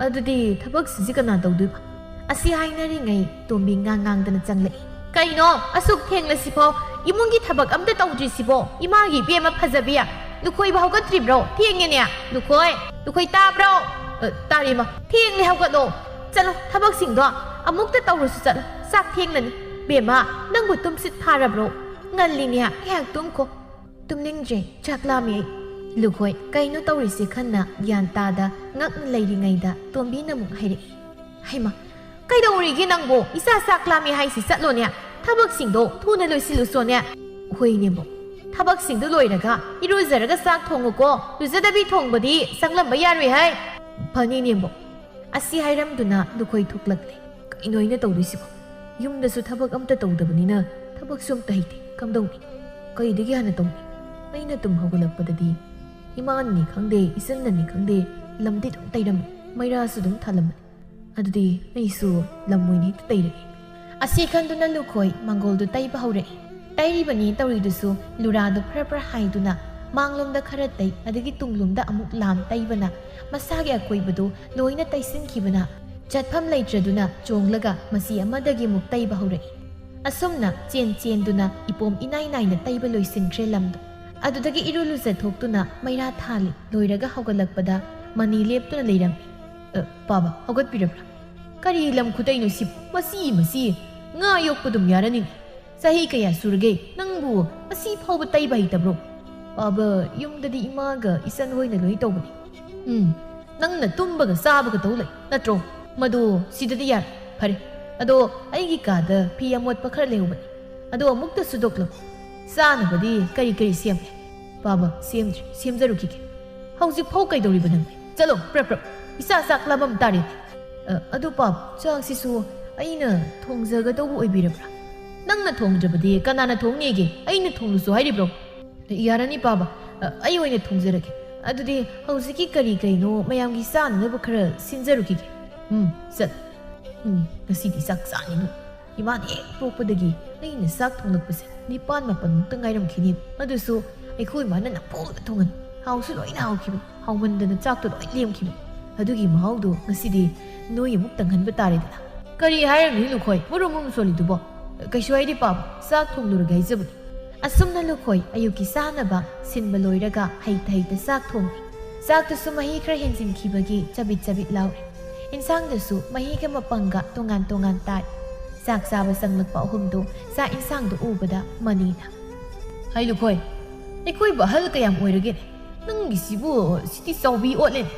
ꯑꯗꯨꯗꯤ ꯊꯕꯛꯁꯤꯡꯁꯤ ꯀꯅꯥ ꯇꯧꯗꯣꯏꯕ? ꯑꯁꯤ ꯍꯥꯏꯅꯔꯤꯉꯩ ꯇꯣꯝꯕꯤ ꯉꯥꯡ ꯉꯥꯡꯗꯅ ꯆꯪꯂꯛꯏ꯫ ꯀꯩꯅꯣ, ꯑꯁꯨꯛ ꯊꯦꯡꯂꯁꯤꯐꯥꯎ ꯏꯃꯨꯡꯒꯤ ꯊꯕꯛ ꯑꯝꯇ ꯇꯧꯗ꯭ꯔꯤꯁꯤꯕꯣ? ꯏꯃꯥꯒꯤ ꯏꯕꯦꯝꯃ ꯐꯖꯕꯤ, ꯂꯨꯈꯣꯏꯕ ꯍꯧꯒꯠꯇ꯭ꯔꯤꯕ꯭ꯔꯣ? ꯊꯦꯡꯉꯦꯅꯦ꯫ ꯂꯨꯈꯣꯏ, ꯂꯨꯈꯣꯏ ꯇꯥꯕ꯭ꯔꯣ? ꯑ, ꯇꯥꯔꯦ ꯏꯃꯥ꯫ ꯊꯦꯡꯂꯦ, ꯍꯧꯒꯠꯂꯣ꯫ ꯆꯠꯂꯣ, ꯊꯕꯛꯁꯤꯡꯗꯣ ꯑꯃꯨꯛꯇ ꯇꯧꯔꯨꯁꯨ ꯆꯠꯂꯣ꯫ ꯆꯥꯛ ꯊꯦꯡꯂꯅꯤ꯫ ꯕꯦꯝꯃ, ꯅꯪꯕꯨ ꯇꯨꯝꯁꯤꯠ ꯐꯥꯔꯕ꯭ꯔꯣ? ꯉꯜꯂꯤꯅꯦ, ꯉꯥꯏꯍꯥꯛ ꯇꯨꯝꯈꯣ꯫ ꯇꯨꯝꯅꯤꯡꯗ꯭ꯔꯦ, ꯆꯥꯛ ꯂꯥꯝꯃꯦ ꯑꯩ꯫ ꯂꯨꯈꯣꯏ, ꯀꯩꯅꯣ ꯇꯧꯔꯤꯁꯦ ꯈꯟꯅ ꯒ꯭ꯌꯥꯟ ꯇꯥꯗ ꯉꯛꯅ ꯂꯩꯔꯤꯉꯩꯗ ꯇꯣꯝꯕꯤꯅ ꯑꯃꯨꯛ ꯍꯥꯏꯔꯛꯏ꯫ ꯍꯩꯃꯥ, ꯀꯩꯗꯧꯔꯤꯒꯦ ꯅꯪꯕꯣ? ꯏꯆꯥ ꯆꯥꯛ ꯂꯥꯝꯃꯦ ꯍꯥꯏꯁꯤ ꯆꯠꯂꯣꯅꯦ꯫ ꯊꯕꯛꯁꯤꯡꯗꯣ ꯊꯨꯅ ꯂꯣꯏꯁꯤꯜꯂꯨꯁꯣꯅꯦ꯫ ꯍꯣꯏ ꯏꯅꯦꯝꯕꯣꯛ꯫ ꯊꯕꯛꯁꯤꯡꯗꯣ ꯂꯣꯏꯔꯒ ꯏꯔꯨꯖꯔꯒ ꯆꯥꯛ ꯊꯣꯡꯉꯨꯀꯣ꯫ ꯂꯨꯖꯗꯕꯤ ꯊꯣꯡꯕꯗꯤ ꯆꯪꯂꯝꯕ ꯌꯥꯔꯣꯏ ꯍꯥꯏ꯫ ꯐꯅꯤ ꯏꯅꯦꯝꯕꯣꯛ꯫ ꯑꯁꯤ ꯍꯥꯏꯔꯝꯗꯨꯅ ꯂꯨꯈꯣꯏ ꯊꯣꯛꯂꯛꯂꯦ꯫ ꯀꯩꯅꯣ ꯑꯩꯅ ꯇꯧꯗꯣꯏꯁꯤꯕꯣ? ꯌꯨꯝꯗꯁꯨ ꯊꯕꯛ ꯑꯝꯇ ꯇꯧꯗꯕꯅꯤꯅ ꯊꯕꯛꯁꯨ ꯑꯝꯇ ꯍꯩꯇꯦ꯫ ꯀꯝꯗꯧꯅꯤ? ꯀꯩꯗꯒꯤ ꯍꯥꯟꯅ ꯇꯧꯅꯤ? ꯑꯩꯅ ꯇꯨꯝ ꯍꯧꯒꯠꯂꯛꯄꯗꯗꯤ ꯏꯃꯥꯅꯅꯤ ꯈꯪꯗꯦ, ꯏꯆꯟꯅꯅꯤ ꯈꯪꯗꯦ, ꯂꯝꯗꯤ ꯑꯗꯨꯝ ꯇꯩꯔꯝꯃꯤ, ꯃꯩꯔꯥꯁꯨ ꯑꯗꯨꯝ ꯊꯥꯜꯂꯝꯃꯤ꯫ ꯑꯗꯨꯗꯤ ꯑꯩꯁꯨ ꯂꯝ ꯑꯣꯏꯅ ꯍꯦꯛꯇ ꯇꯩꯔꯒꯦ꯫ ꯑꯁꯤ ꯈꯟꯗꯨꯅ ꯂꯨꯈꯣꯏ ꯃꯪꯒꯣꯜꯗꯨ ꯇꯩꯕ ꯍꯧꯔꯛꯏ꯫ ꯇꯩꯔꯤꯕꯅꯤ ꯇꯧꯔꯤꯗꯨꯁꯨ ꯂꯨꯔꯥꯗꯨ ꯐꯔ ꯐꯔ ꯍꯥꯏꯗꯨꯅ ꯃꯥꯡꯂꯣꯝꯗ ꯈꯔ ꯇꯩ, ꯑꯗꯒꯤ ꯇꯨꯡꯂꯣꯝꯗ ꯑꯃꯨꯛ ꯂꯥꯝ ꯇꯩꯕꯅ ꯃꯁꯥꯒꯤ ꯑꯀꯣꯏꯕꯗꯨ ꯂꯣꯏꯅ ꯇꯩꯁꯤꯟꯈꯤꯕꯅ ꯆꯠꯐꯝ ꯂꯩꯇ꯭ꯔꯗꯨꯅ ꯆꯣꯡꯂꯒ ꯃꯆꯤ ꯑꯃꯗꯒꯤ ꯑꯃꯨꯛ ꯇꯩꯕ ꯍꯧꯔꯛꯏ꯫ ꯑꯁꯨꯝꯅ ꯆꯦꯟ ꯆꯦꯟꯗꯨꯅ ꯏꯄꯣꯝ ꯏꯅꯥꯏ ꯅꯥꯏꯅ ꯇꯩꯕ ꯂꯣꯏꯁꯤꯟꯈ꯭ꯔꯦ ꯂꯝꯗꯣ꯫ ꯑꯗꯨꯗꯒꯤ ꯏꯔꯨ ꯂꯨꯖꯊꯣꯛꯇꯨꯅ ꯃꯩꯔꯥ ꯊꯥꯜꯂꯤ꯫ ꯂꯣꯏꯔꯒ ꯍꯧꯒꯠꯂꯛꯄꯗ ꯃꯅꯤ ꯂꯦꯞꯇꯨꯅ ꯂꯩꯔꯝꯃꯤ꯫ "ꯑ, ꯄꯥꯕ, ꯍꯧꯒꯠꯄꯤꯔꯕ꯭ꯔꯥ? ꯀꯔꯤ ꯂꯝ ꯈꯨꯗꯩꯅꯣ ꯁꯤꯕꯨ? ꯃꯁꯤ, ꯃꯁꯤ ꯉꯥ ꯌꯣꯛꯄ ꯑꯗꯨꯝ ꯌꯥꯔꯅꯤꯅꯦ꯫ ꯆꯍꯤ ꯀꯌꯥ ꯁꯨꯔꯒꯦ ꯅꯪꯕꯨ ꯑꯁꯤ ꯐꯥꯎꯕ ꯇꯩꯕ ꯍꯩꯇꯕ꯭ꯔꯣ?" "ꯄꯥꯕ, ꯌꯨꯝꯗꯗꯤ ꯏꯃꯥꯒ ꯏꯆꯟ ꯍꯣꯏꯅ ꯂꯣꯏ ꯇꯧꯕꯅꯤ꯫" "ꯎꯝ, ꯅꯪꯅ ꯇꯨꯝꯕꯒ ꯆꯥꯕꯒ ꯇꯧ ꯂꯩ ꯅꯠꯇ꯭ꯔꯣ? ꯃꯗꯨ ꯁꯤꯗꯗꯤ ꯌꯥꯔꯦ꯫ ꯐꯔꯦ, ꯑꯗꯣ ꯑꯩꯒꯤ ꯀꯥꯗ ꯐꯤ ꯑꯃꯣꯠꯄ ꯈꯔ ꯂꯩꯍꯧꯕꯅꯤ, ꯑꯗꯣ ꯑꯃꯨꯛꯇ ꯁꯨꯗꯣꯛꯂꯝꯃꯨ꯫ ꯆꯥꯅꯕꯗꯤ ꯀꯔꯤ ꯀꯔꯤ ꯁꯦꯝꯂꯦ?" "ꯄꯥꯕ, ꯁꯦꯝꯗ꯭ꯔꯤ, ꯁꯦꯝꯖꯔꯨꯈꯤꯒꯦ꯫ ꯍꯧꯖꯤꯛ ꯐꯥꯎ ꯀꯩꯗꯧꯔꯤꯕ ꯅꯪꯗꯤ? ꯆꯠꯂꯣ, ꯄ꯭ꯔꯞ ꯄ꯭ꯔꯞ꯫ ꯏꯆꯥ ꯆꯥꯛ ꯂꯥꯝꯃꯝ ꯇꯥꯔꯦ꯫ ꯑ, ꯑꯗꯨ ꯄꯥꯕ, ꯆꯥꯛꯁꯤꯁꯨ ꯑꯩꯅ ꯊꯣꯡꯖꯒꯗꯧꯕ ꯑꯣꯏꯕꯤꯔꯕ꯭ꯔꯥ?" "ꯅꯪꯅ ꯊꯣꯡꯗ꯭ꯔꯕꯗꯤ ꯀꯅꯥꯅ ꯊꯣꯡꯅꯤꯒꯦ? ꯑꯩꯅ ꯊꯣꯡꯂꯨꯁꯨ ꯍꯥꯏꯔꯤꯕ꯭ꯔꯣ?" "ꯌꯥꯔꯅꯤ ꯄꯥꯕ, ꯑ, ꯑꯩ ꯑꯣꯏꯅ ꯊꯣꯡꯖꯔꯒꯦ꯫ ꯑꯗꯨꯗꯤ ꯍꯧꯖꯤꯛꯀꯤ ꯀꯔꯤ ꯀꯔꯤꯅꯣ ꯃꯌꯥꯝꯒꯤ ꯆꯥꯅꯅꯕ ꯈꯔ ꯁꯤꯟꯖꯔꯨꯈꯤꯒꯦ꯫ ꯎꯝ, ꯆꯠ꯫ ꯎꯝ, ꯉꯁꯤꯗꯤ ꯆꯥꯛ ꯆꯥꯅꯤꯡꯉꯤ꯫ ꯏꯃꯥꯅ ꯍꯦꯛ ꯄꯣꯛꯄꯗꯒꯤ ꯑꯩꯅ ꯆꯥꯛ ꯊꯣꯡꯂꯛꯄꯁꯦ ꯅꯤꯄꯥꯟ ꯃꯥꯄꯟꯃꯨꯛꯇ ꯉꯥꯏꯔꯝꯈꯤꯅꯤ꯫ ꯑꯗꯨꯁꯨ ꯑꯩꯈꯣꯏ ꯏꯃꯥꯅ ꯅꯝꯐꯨꯗ ꯊꯣꯡꯍꯟ꯫ ꯍꯥꯎꯁꯨ ꯂꯣꯏꯅ ꯍꯥꯎꯈꯤꯕ꯫ ꯍꯥꯎꯃꯟꯗꯅ ꯆꯥꯛꯇꯣ ꯂꯣꯏ ꯂꯦꯝꯈꯤꯕ꯫ ꯑꯗꯨꯒꯤ ꯃꯍꯥꯎꯗꯣ ꯉꯁꯤꯗꯤ ꯅꯣꯏ ꯑꯃꯨꯛ ꯇꯪꯍꯟꯕ ꯇꯥꯔꯦꯗꯅ꯫" "ꯀꯔꯤ ꯍꯥꯏꯔꯝꯃꯤ ꯂꯨꯈꯣꯏ? ꯃꯔꯨꯝ ꯃꯔꯨꯝ ꯁꯣꯜꯂꯤꯗꯨꯕꯣ?" "ꯀꯩꯁꯨ ꯍꯥꯏꯗꯦ ꯄꯥꯕ, ꯆꯥꯛ ꯊꯣꯡꯂꯨꯔꯒꯦ ꯍꯥꯏꯖꯕꯅꯤ"꯫ ꯑꯁꯨꯝꯅ ꯂꯨꯈꯣꯏ ꯑꯌꯨꯛꯀꯤ ꯆꯥꯅꯕ ꯁꯤꯟꯕ ꯂꯣꯏꯔꯒ ꯍꯩꯇ ꯍꯩꯇ ꯆꯥꯛ ꯊꯣꯡꯉꯤ꯫ ꯆꯥꯛꯇꯨꯁꯨ ꯃꯍꯤ ꯈꯔ ꯍꯦꯟꯖꯤꯟꯈꯤꯕꯒꯤ ꯆꯕꯤꯠ ꯆꯕꯤꯠ ꯂꯥꯎꯔꯦ꯫ ꯏꯟꯁꯥꯡꯗꯨꯁꯨ ꯃꯍꯤꯒ ꯃꯄꯪꯒ ꯇꯣꯉꯥꯟ ꯇꯣꯉꯥꯟ ꯇꯥꯏ꯫ ꯆꯥꯛ ꯆꯥꯕ ꯆꯪꯂꯛꯄ ꯑꯍꯨꯝꯗꯨ ꯆꯥꯛ ꯏꯟꯁꯥꯡꯗꯨ ꯎꯕꯗ ꯃꯅꯤꯅ, "ꯍꯩ ꯂꯨꯈꯣꯏ, ꯑꯩꯈꯣꯏꯕꯨ ꯑꯍꯜ ꯀꯌꯥꯝ ꯑꯣꯏꯔꯒꯦꯅꯦ? ꯅꯪꯒꯤꯁꯤꯕꯨ ꯁꯤꯗꯤ ꯆꯥꯎꯕꯤ ꯑꯣꯠꯂꯦꯅꯦ꯫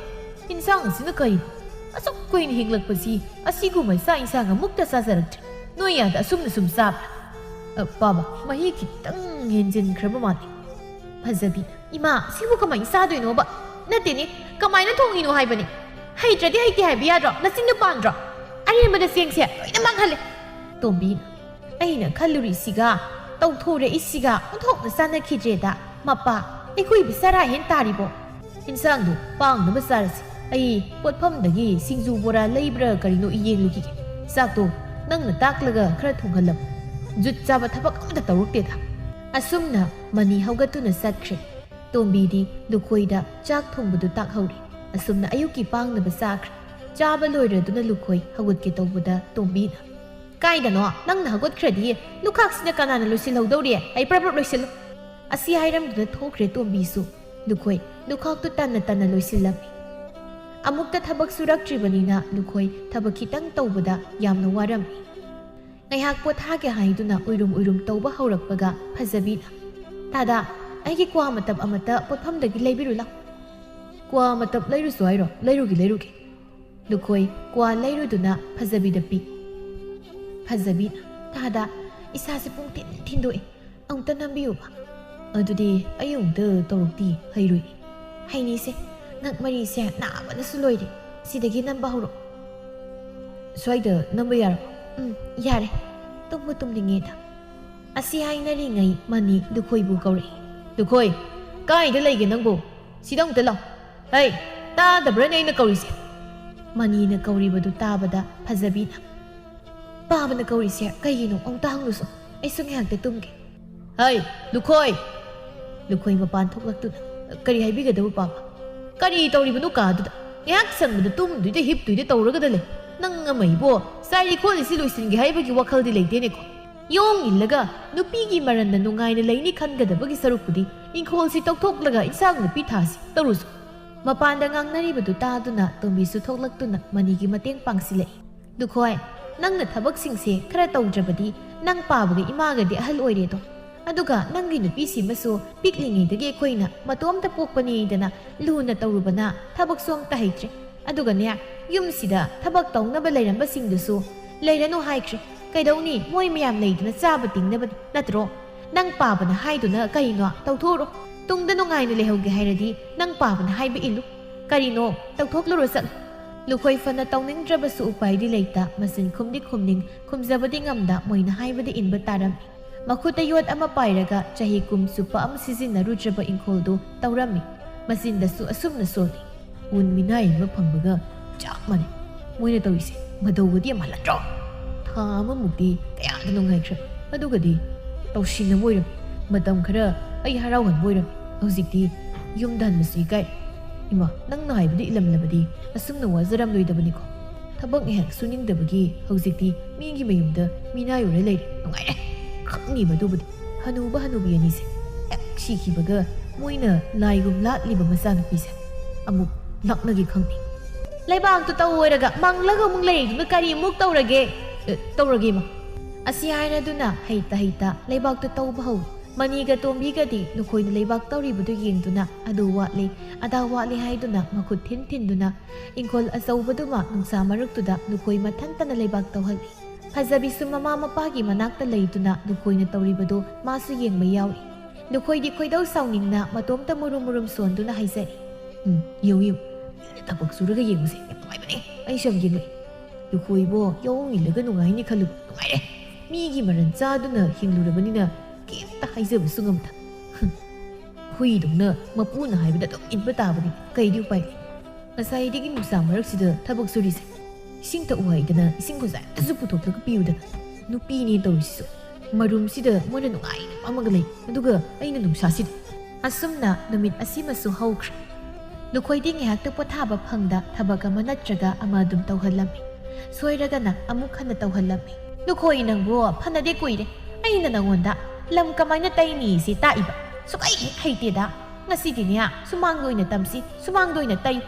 ꯏꯟꯁꯥꯡ ꯑꯁꯤꯅ ꯀꯔꯤꯅꯣ? ꯑꯁꯨꯛ ꯀꯨꯏꯅ ꯍꯤꯡꯂꯛꯄꯁꯤ ꯑꯁꯤꯒꯨꯝꯕ ꯆꯥꯛ ꯏꯟꯁꯥꯡ ꯑꯃꯨꯛꯇ ꯆꯥꯖꯔꯛꯇ꯭ꯔꯤ꯫ ꯅꯣꯏ ꯑꯥꯗ ꯑꯁꯨꯝꯅ ꯁꯨꯝ ꯆꯥꯕ꯭ꯔꯥ? ꯑ, ꯄꯥꯕ, ꯃꯍꯤ ꯈꯤꯇꯪ ꯍꯦꯟꯖꯤꯟꯈ꯭ꯔꯕ ꯃꯥꯜꯂꯦ"꯫ ꯐꯖꯕꯤ, "ꯏꯃꯥ, ꯁꯤꯕꯨ ꯀꯃꯥꯏꯅ ꯆꯥꯗꯣꯏꯅꯣꯕ? ꯅꯠꯇꯦꯅꯦ, ꯀꯃꯥꯏꯅ ꯊꯣꯡꯉꯤꯅꯣ ꯍꯥꯏꯕꯅꯦ꯫ ꯍꯩꯇ꯭ꯔꯗꯤ ꯍꯩꯇꯦ ꯍꯥꯏꯕ ꯌꯥꯗ꯭ꯔꯣ? ꯅꯆꯤꯟꯗꯣ ꯄꯥꯟꯗ꯭ꯔꯣ? ꯑꯔꯦꯝꯕꯗ ꯆꯦꯡꯁꯦ ꯂꯣꯏꯅ ꯃꯥꯡꯍꯜꯂꯦ"꯫ ꯇꯣꯝꯕꯤꯅ, "ꯑꯩꯅ ꯈꯜꯂꯨꯔꯤꯁꯤꯒ ꯇꯧꯊꯣꯔꯛꯏꯁꯤꯒ ꯑꯣꯟꯊꯣꯛꯅ ꯆꯥꯟꯅꯈꯤꯗ꯭ꯔꯦꯗ꯫ ꯃꯄꯥ, ꯑꯩꯈꯣꯏꯕꯨ ꯆꯔꯥ ꯍꯦꯟ ꯇꯥꯔꯤꯕꯣ? ꯏꯟꯁꯥꯡꯗꯨ ꯄꯥꯡꯅꯕ ꯆꯥꯔꯁꯤ꯫ ꯑꯩ ꯄꯣꯠꯐꯝꯗꯒꯤ ꯁꯤꯡꯖꯨ ꯕꯣꯔꯥ ꯂꯩꯕ꯭ꯔꯥ ꯀꯔꯤꯅꯣ ꯌꯦꯡꯂꯨꯈꯤꯒꯦ꯫ ꯆꯥꯛꯇꯣ ꯅꯪꯅ ꯇꯥꯛꯂꯒ ꯈꯔ ꯊꯣꯡꯍꯜꯂꯝꯃꯨ꯫ ꯖꯨꯠ ꯆꯥꯕ ꯊꯕꯛ ꯑꯃꯇ ꯇꯧꯔꯛꯇꯦꯗ"꯫ ꯑꯁꯨꯝꯅ ꯃꯅꯤ ꯍꯧꯒꯠꯇꯨꯅ ꯆꯠꯈ꯭ꯔꯦ꯫ ꯇꯣꯝꯕꯤꯗꯤ ꯂꯨꯈꯣꯏꯗ ꯆꯥꯛ ꯊꯣꯡꯕꯗꯨ ꯇꯥꯛꯍꯧꯔꯤ꯫ ꯑꯁꯨꯝꯅ ꯑꯌꯨꯛꯀꯤ ꯄꯥꯡꯅꯕ ꯆꯥꯈ꯭ꯔꯦ꯫ ꯆꯥꯕ ꯂꯣꯏꯔꯗꯨꯅ ꯂꯨꯈꯣꯏ ꯍꯧꯒꯠꯀꯦ ꯇꯧꯕꯗ ꯇꯣꯝꯕꯤꯅ, "ꯀꯥꯏꯗꯅꯣ? ꯅꯪꯅ ꯍꯧꯒꯠꯈ꯭ꯔꯗꯤ ꯂꯨꯈꯥꯛꯁꯤꯅ ꯀꯅꯥꯅ ꯂꯣꯏꯁꯤꯜꯍꯧꯗꯧꯔꯤ? ꯑꯩ ꯄ꯭ꯔꯞ ꯄ꯭ꯔꯞ ꯂꯣꯏꯁꯤꯜꯂꯨ"꯫ ꯑꯁꯤ ꯍꯥꯏꯔꯝꯗꯨꯅ ꯊꯣꯛꯈ꯭ꯔꯦ ꯇꯣꯝꯕꯤꯁꯨ꯫ ꯂꯨꯈꯣꯏ ꯂꯨꯈꯥꯛꯇꯨ ꯇꯟꯅ ꯇꯟꯅ ꯂꯣꯏꯁꯤꯜꯂꯝꯃꯤ꯫ ꯑꯃꯨꯛꯇ ꯊꯕꯛ ꯁꯨꯔꯛꯇ꯭ꯔꯤꯕꯅꯤꯅ ꯂꯨꯈꯣꯏ ꯊꯕꯛ ꯈꯤꯇꯪ ꯇꯧꯕꯗ ꯌꯥꯝꯅ ꯋꯥꯔꯝꯃꯤ꯫ ꯉꯥꯏꯍꯥꯛ ꯄꯣꯊꯥꯒꯦ ꯍꯥꯏꯗꯨꯅ ꯎꯏꯔꯨꯝ ꯎꯏꯔꯨꯝ ꯇꯧꯕ ꯍꯧꯔꯛꯄꯒ ꯐꯖꯕꯤꯅ, "ꯇꯥꯗꯥ, ꯑꯩꯒꯤ ꯀ꯭ꯋꯥ ꯃꯇꯞ ꯑꯃꯇ ꯄꯣꯠꯐꯝꯗꯒꯤ ꯂꯩꯕꯤꯔꯨ ꯂꯥꯎ"꯫ "ꯀ꯭ꯋꯥ ꯃꯇꯞ ꯂꯩꯔꯨꯁꯨ ꯍꯥꯏꯔꯣ? ꯂꯩꯔꯨꯒꯦ, ꯂꯩꯔꯨꯒꯦ"꯫ ꯂꯨꯈꯣꯏ ꯀ꯭ꯋꯥ ꯂꯩꯔꯨꯗꯨꯅ ꯐꯖꯕꯤꯗ ꯄꯤ꯫ ꯐꯖꯕꯤꯅ, "ꯇꯥꯗꯥ, ꯏꯁꯥꯁꯦ ꯄꯨꯡ ꯊꯤꯟ ꯊꯤꯟꯗꯣꯛꯑꯦ, ꯑꯃꯨꯛꯇ ꯅꯝꯕꯤꯌꯨꯕ"꯫ "ꯑꯗꯨꯗꯤ ꯑꯩ ꯑꯃꯨꯛꯇ ꯇꯧꯔꯛꯇꯤ ꯍꯩꯔꯣꯏ"꯫ "ꯍꯩꯅꯤꯁꯦ, ꯉꯛ ꯃꯔꯤꯁꯦ ꯅꯥꯕꯅꯁꯨ ꯂꯣꯏꯔꯦ, ꯁꯤꯗꯒꯤ ꯅꯝꯕ ꯍꯧꯔꯛꯑꯣ"꯫ "ꯁ꯭ꯋꯥꯏꯗ ꯅꯝꯕ ꯌꯥꯔꯕꯣ?" "ꯎꯝ, ꯌꯥꯔꯦ, ꯇꯨꯝꯕꯨ ꯇꯨꯝꯅꯤꯡꯉꯦꯗ"꯫ ꯑꯁꯤ ꯍꯥꯏꯅꯔꯤꯉꯩ ꯃꯅꯤ ꯂꯨꯈꯣꯏꯕꯨ ꯀꯧꯔꯛꯏ꯫ "ꯂꯨꯈꯣꯏ, ꯀꯥꯏꯗ ꯂꯩꯒꯦ ꯅꯪꯕꯨ? ꯁꯤꯗ ꯑꯃꯨꯛꯇ ꯂꯥꯎ"꯫ "ꯍꯩ, ꯇꯥꯗꯕ꯭ꯔꯅꯦ ꯑꯩꯅ ꯀꯧꯔꯤꯁꯦ?" ꯃꯅꯤꯅ ꯀꯧꯔꯤꯕꯗꯨ ꯇꯥꯕꯗ ꯐꯖꯕꯤꯅ, "ꯄꯥꯕꯅ ꯀꯧꯔꯤꯁꯦ ꯀꯩꯒꯤꯅꯣ? ꯑꯃꯨꯛꯇ ꯍꯪꯂꯨꯁꯣ, ꯑꯩꯁꯨ ꯉꯥꯏꯍꯥꯛꯇ ꯇꯨꯝꯒꯦ"꯫ "ꯍꯩ, ꯂꯨꯈꯣꯏ!" ꯂꯨꯈꯣꯏ ꯃꯄꯥꯟ ꯊꯣꯛꯂꯛꯇꯨꯅ, "ꯀꯔꯤ ꯍꯥꯏꯕꯤꯒꯗꯕ ꯄꯥꯕ? ꯀꯔꯤ ꯇꯧꯔꯤꯕꯅꯣ ꯀꯥꯗꯨꯗ? ꯉꯥꯏꯍꯥꯛ ꯁꯪꯕꯗ ꯇꯨꯝꯗꯨꯏꯗ ꯍꯤꯞꯇꯨꯏꯗ ꯇꯧꯔꯒꯗ ꯂꯩ꯫ ꯅꯪ ꯑꯃ ꯏꯕꯣ, ꯆꯥꯏꯔꯤ ꯈꯣꯠꯂꯤꯁꯤ ꯂꯣꯏꯁꯤꯟꯒꯦ ꯍꯥꯏꯕꯒꯤ ꯋꯥꯈꯜꯗꯤ ꯂꯩꯇꯦꯅꯦꯀꯣ"꯫ ꯌꯣꯡ ꯏꯜꯂꯒ ꯅꯨꯄꯤꯒꯤ ꯃꯔꯟꯅ ꯅꯨꯡꯉꯥꯏꯅ ꯂꯩꯅꯤ ꯈꯟꯒꯗꯕꯒꯤ ꯁꯔꯨꯛꯄꯨꯗꯤ ꯏꯪꯈꯣꯜꯁꯤ ꯇꯧꯊꯣꯛꯂꯒ ꯏꯟꯁꯥꯡ ꯅꯥꯄꯤ ꯊꯥꯁꯤ ꯇꯧꯔꯨꯁꯨ꯫ ꯃꯄꯥꯟꯗ ꯉꯥꯡꯅꯔꯤꯕꯗꯨ ꯇꯥꯗꯨꯅ ꯇꯣꯝꯕꯤꯁꯨ ꯊꯣꯛꯂꯛꯇꯨꯅ ꯃꯅꯤꯒꯤ ꯃꯇꯦꯡ ꯄꯥꯡꯁꯤꯜꯂꯛꯏ꯫ "ꯂꯨꯈꯣꯏ, ꯅꯪꯅ ꯊꯕꯛꯁꯤꯡꯁꯦ ꯈꯔ ꯇꯧꯗ꯭ꯔꯕꯗꯤ ꯅꯪ ꯄꯥꯕꯒ ꯏꯃꯥꯒꯗꯤ ꯑꯍꯜ ꯑꯣꯏꯔꯦꯗꯣ꯫ ꯑꯗꯨꯒ ꯅꯪꯒꯤ ꯅꯨꯄꯤꯁꯤꯃꯁꯨ ꯄꯤꯛꯂꯤꯉꯩꯗꯒꯤ ꯑꯩꯈꯣꯏꯅ ꯃꯇꯣꯝꯇ ꯄꯣꯛꯄꯅꯤꯗꯅ ꯂꯨꯅ ꯇꯧꯔꯨꯕꯅ ꯊꯕꯛꯁꯨ ꯑꯝꯇ ꯍꯩꯇ꯭ꯔꯦ꯫ ꯑꯗꯨꯒꯅꯦ, ꯌꯨꯝꯁꯤꯗ ꯊꯕꯛ ꯇꯧꯅꯕ ꯂꯩꯔꯝꯕꯁꯤꯡꯗꯨꯁꯨ ꯂꯩꯔꯅꯨ ꯍꯥꯏꯈ꯭ꯔꯦ꯫ ꯀꯩꯗꯧꯅꯤ, ꯃꯣꯏ ꯃꯌꯥꯝ ꯂꯩꯗꯅ ꯆꯥꯕ ꯇꯤꯡꯅꯕꯅꯤ ꯅꯠꯇ꯭ꯔꯣ? ꯅꯪ ꯄꯥꯕꯅ ꯍꯥꯏꯗꯨꯅ ꯀꯩꯅꯣ? ꯇꯧꯊꯣꯛꯎꯔꯣ꯫ ꯇꯨꯡꯗ ꯅꯨꯡꯉꯥꯏꯅ ꯂꯩꯍꯧꯒꯦ ꯍꯥꯏꯔꯗꯤ ꯅꯪ ꯄꯥꯕꯅ ꯍꯥꯏꯕ ꯏꯜꯂꯨ꯫ ꯀꯔꯤꯅꯣ? ꯇꯧꯊꯣꯛꯂꯨꯔꯣ ꯆꯠꯂꯨ꯫" ꯂꯨꯈꯣꯏ ꯐꯅ ꯇꯧꯅꯤꯡꯗ꯭ꯔꯕꯁꯨ ꯎꯄꯥꯏꯗꯤ ꯂꯩꯇ, ꯃꯆꯤꯟ ꯈꯨꯝꯗꯤ ꯈꯨꯝꯅꯤꯡ, ꯈꯨꯝꯖꯕꯗꯤ ꯉꯝꯗ ꯃꯣꯏꯅ ꯍꯥꯏꯕꯗ ꯏꯟꯕ ꯇꯥꯔꯝꯃꯤ꯫ ꯃꯈꯨꯠꯇ ꯌꯣꯠ ꯑꯃ ꯄꯥꯏꯔꯒ ꯆꯍꯤ ꯀꯨꯝ ꯆꯨꯞꯄ ꯑꯃ ꯁꯤꯖꯤꯟꯅꯔꯨꯗ꯭ꯔꯕ ꯏꯪꯈꯣꯜꯗꯨ ꯇꯧꯔꯝꯃꯤ꯫ ꯃꯆꯤꯟꯗꯁꯨ ꯑꯁꯨꯝꯅ ꯁꯣꯜꯂꯤ꯫ "ꯎꯟ ꯃꯤꯅꯥꯏ ꯑꯃ ꯐꯪꯕꯒ ꯆꯞ ꯃꯥꯟꯅꯩ ꯃꯣꯏꯅ ꯇꯧꯔꯤꯁꯦ꯫ ꯃꯇꯧꯒꯗꯤ ꯌꯥꯝ ꯃꯥꯜꯍꯟꯗ꯭ꯔꯣ? ꯊꯥ ꯑꯃꯃꯨꯛꯇꯤ ꯀꯌꯥꯗ ꯅꯨꯡꯉꯥꯏꯈ꯭ꯔꯦ꯫ ꯑꯗꯨꯒꯗꯤ ꯇꯧꯁꯤꯟꯅꯕ ꯑꯣꯏꯔꯝꯃꯤ꯫ ꯃꯇꯝ ꯈꯔ ꯑꯩ ꯍꯔꯥꯎꯍꯟꯕ ꯑꯣꯏꯔꯝꯃꯤ꯫ ꯍꯧꯖꯤꯛꯇꯤ ꯌꯨꯝꯗ ꯍꯟꯕꯁꯨ ꯏꯀꯥꯏ꯫ ꯏꯃꯥ, ꯅꯪꯅ ꯍꯥꯏꯕꯗꯨ ꯏꯜꯂꯝꯂꯕꯗꯤ ꯑꯁꯨꯝꯅ ꯋꯥꯖꯔꯝꯂꯣꯏꯗꯕꯅꯤꯀꯣ꯫ ꯊꯕꯛ ꯉꯥꯏꯍꯥꯛ ꯁꯨꯅꯤꯡꯗꯕꯒꯤ ꯍꯧꯖꯤꯛꯇꯤ ꯃꯤꯒꯤ ꯃꯌꯨꯝꯗ ꯃꯤꯅꯥꯏ ꯑꯣꯏꯔ ꯂꯩꯔꯦ꯫ ꯅꯨꯡꯉꯥꯏꯔꯦ꯫ ꯈꯪꯉꯤꯕ ꯑꯗꯨꯕꯨꯗꯤ꯫ ꯍꯅꯨꯕ ꯍꯅꯨꯕꯤ ꯑꯅꯤꯁꯦ ꯍꯦꯛ ꯁꯤꯈꯤꯕꯒ ꯃꯣꯏꯅ ꯂꯥꯏꯒꯨꯝ ꯂꯥꯠꯂꯤꯕ ꯃꯆꯥꯅꯨꯄꯤꯁꯦ ꯑꯃꯨꯛ ꯂꯥꯛꯅꯒꯦ ꯈꯪꯗꯦ꯫" "ꯂꯩꯕꯥꯛꯇꯨ ꯇꯧ ꯑꯣꯏꯔꯒ ꯃꯪꯂꯒ ꯑꯃꯨꯛ ꯂꯩꯔꯤꯗꯨꯅ ꯀꯔꯤ ꯑꯃꯨꯛ ꯇꯧꯔꯒꯦ?" "ꯑꯦ, ꯇꯧꯔꯒꯦ, ꯏꯃꯥ꯫" ꯑꯁꯤ ꯍꯥꯏꯔꯗꯨꯅ ꯍꯩꯇ ꯍꯩꯇ ꯂꯩꯕꯥꯛꯇꯨ ꯇꯧꯕ ꯍꯧꯏ꯫ ꯃꯅꯤꯒ ꯇꯣꯝꯕꯤꯒꯗꯤ ꯂꯨꯈꯣꯏꯅ ꯂꯩꯕꯥꯛ ꯇꯧꯔꯤꯕꯗꯨ ꯌꯦꯡꯗꯨꯅ ꯑꯗꯨ ꯋꯥꯠꯂꯤ, ꯑꯗꯥ ꯋꯥꯠꯂꯤ ꯍꯥꯏꯗꯨꯅ ꯃꯈꯨꯠ ꯊꯤꯟ ꯊꯤꯟꯗꯨꯅ ꯏꯪꯈꯣꯜ ꯑꯆꯧꯕꯗꯨꯃ ꯅꯨꯡꯁꯥ ꯃꯔꯛꯇꯨꯗ ꯂꯨꯈꯣꯏ ꯃꯊꯟꯇꯅ ꯂꯩꯕꯥꯛ ꯇꯧꯍꯜꯂꯤ꯫ ꯐꯖꯕꯤꯁꯨ ꯃꯃꯥ ꯃꯄꯥꯒꯤ ꯃꯅꯥꯛꯇ ꯂꯩꯗꯨꯅ ꯂꯨꯈꯣꯏꯅ ꯇꯧꯔꯤꯕꯗꯨ ꯃꯥꯁꯨ ꯌꯦꯡꯕ ꯌꯥꯎꯏ꯫ ꯂꯨꯈꯣꯏꯗꯤ ꯈꯣꯏꯗꯧ ꯁꯥꯎꯅꯤꯡꯅ ꯃꯇꯣꯝꯇ ꯃꯨꯔꯨꯝ ꯃꯨꯔꯨꯝ ꯁꯣꯟꯗꯨꯅ ꯍꯥꯏꯖꯔꯤ꯫ "ꯎꯝ, ꯌꯦꯡꯉꯨ, ꯌꯦꯡꯉꯨ꯫ ꯃꯤꯅ ꯊꯕꯛ ꯁꯨꯔꯒ ꯌꯦꯡꯕꯁꯦ ꯌꯥꯝ ꯅꯨꯡꯉꯥꯏꯕꯅꯦ꯫ ꯑꯩꯁꯨ ꯌꯥꯝ ꯌꯦꯡꯉꯛꯏ꯫ ꯂꯨꯈꯣꯏꯕꯣ, ꯌꯥꯑꯣꯡ ꯏꯜꯂꯒ ꯅꯨꯡꯉꯥꯏꯅꯤ ꯈꯜꯂꯨ꯫ ꯅꯨꯡꯉꯥꯏꯔꯦ꯫ ꯃꯤꯒꯤ ꯃꯔꯟ ꯆꯥꯗꯨꯅ ꯍꯤꯡꯂꯨꯔꯕꯅꯤꯅ ꯀꯩꯝꯇ ꯍꯥꯏꯖꯕꯁꯨ ꯉꯝꯗ꯫ ꯍꯨꯝ, ꯍꯨꯏꯗꯧꯅ ꯃꯄꯨꯅ ꯍꯥꯏꯕꯗ ꯑꯗꯨꯝ ꯏꯟꯕ ꯇꯥꯕꯅꯤ꯫ ꯀꯩꯗꯤ ꯎꯄꯥꯏ ꯂꯩ? ꯉꯁꯥꯏꯗꯒꯤ ꯅꯨꯡꯁꯥ ꯃꯔꯛꯁꯤꯗ ꯊꯕꯛ ꯁꯨꯔꯤꯁꯦ꯫ ꯏꯁꯤꯡ ꯊꯛꯎ ꯍꯥꯏꯗꯅ ꯏꯁꯤꯡ ꯈꯨꯖꯥꯏ ꯑꯝꯇꯁꯨ ꯄꯨꯊꯣꯛꯂꯒ ꯄꯤꯌꯨꯗꯅ꯫ ꯅꯨꯄꯤꯅꯦ ꯇꯧꯔꯤꯁꯤꯁꯨ꯫ ꯃꯔꯨꯝꯁꯤꯗ ꯃꯣꯏꯅ ꯅꯨꯡꯉꯥꯏꯅ ꯐꯝꯃꯒ ꯂꯩ, ꯑꯗꯨꯒ ꯑꯩꯅ ꯅꯨꯡꯁꯥꯁꯤꯗ꯫" ꯑꯁꯨꯝꯅ ꯅꯨꯃꯤꯠ ꯑꯁꯤꯃꯁꯨ ꯍꯧꯈ꯭ꯔꯦ꯫ ꯂꯨꯈꯣꯏꯗꯤ ꯉꯥꯏꯍꯥꯛꯇ ꯄꯣꯊꯥꯕ ꯐꯪꯗ ꯊꯕꯛ ꯑꯃ ꯅꯠꯇ꯭ꯔꯒ ꯑꯃ ꯑꯗꯨꯝ ꯇꯧꯍꯜꯂꯝꯃꯤ꯫ ꯁꯣꯏꯔꯒꯅ ꯑꯃꯨꯛ ꯍꯟꯅ ꯇꯧꯍꯜꯂꯝꯃꯤ꯫ ꯂꯨꯈꯣꯏ, ꯅꯪꯕꯨ ꯐꯅꯗꯤ ꯀꯨꯏꯔꯦ ꯑꯩꯅ ꯅꯪꯉꯣꯟꯗ ꯂꯝ ꯀꯃꯥꯏꯅ ꯇꯩꯅꯤ ꯁꯤ ꯇꯥꯛꯏꯕ꯫ ꯁꯨꯛꯍꯩ ꯍꯩꯇꯦꯗ꯫ ꯉꯁꯤꯗꯤꯅꯦ, ꯁꯨꯃꯥꯡꯗ ꯑꯣꯏꯅ ꯇꯝꯁꯤ, ꯁꯨꯃꯥꯡꯗ ꯑꯣꯏꯅ ꯇꯩ꯫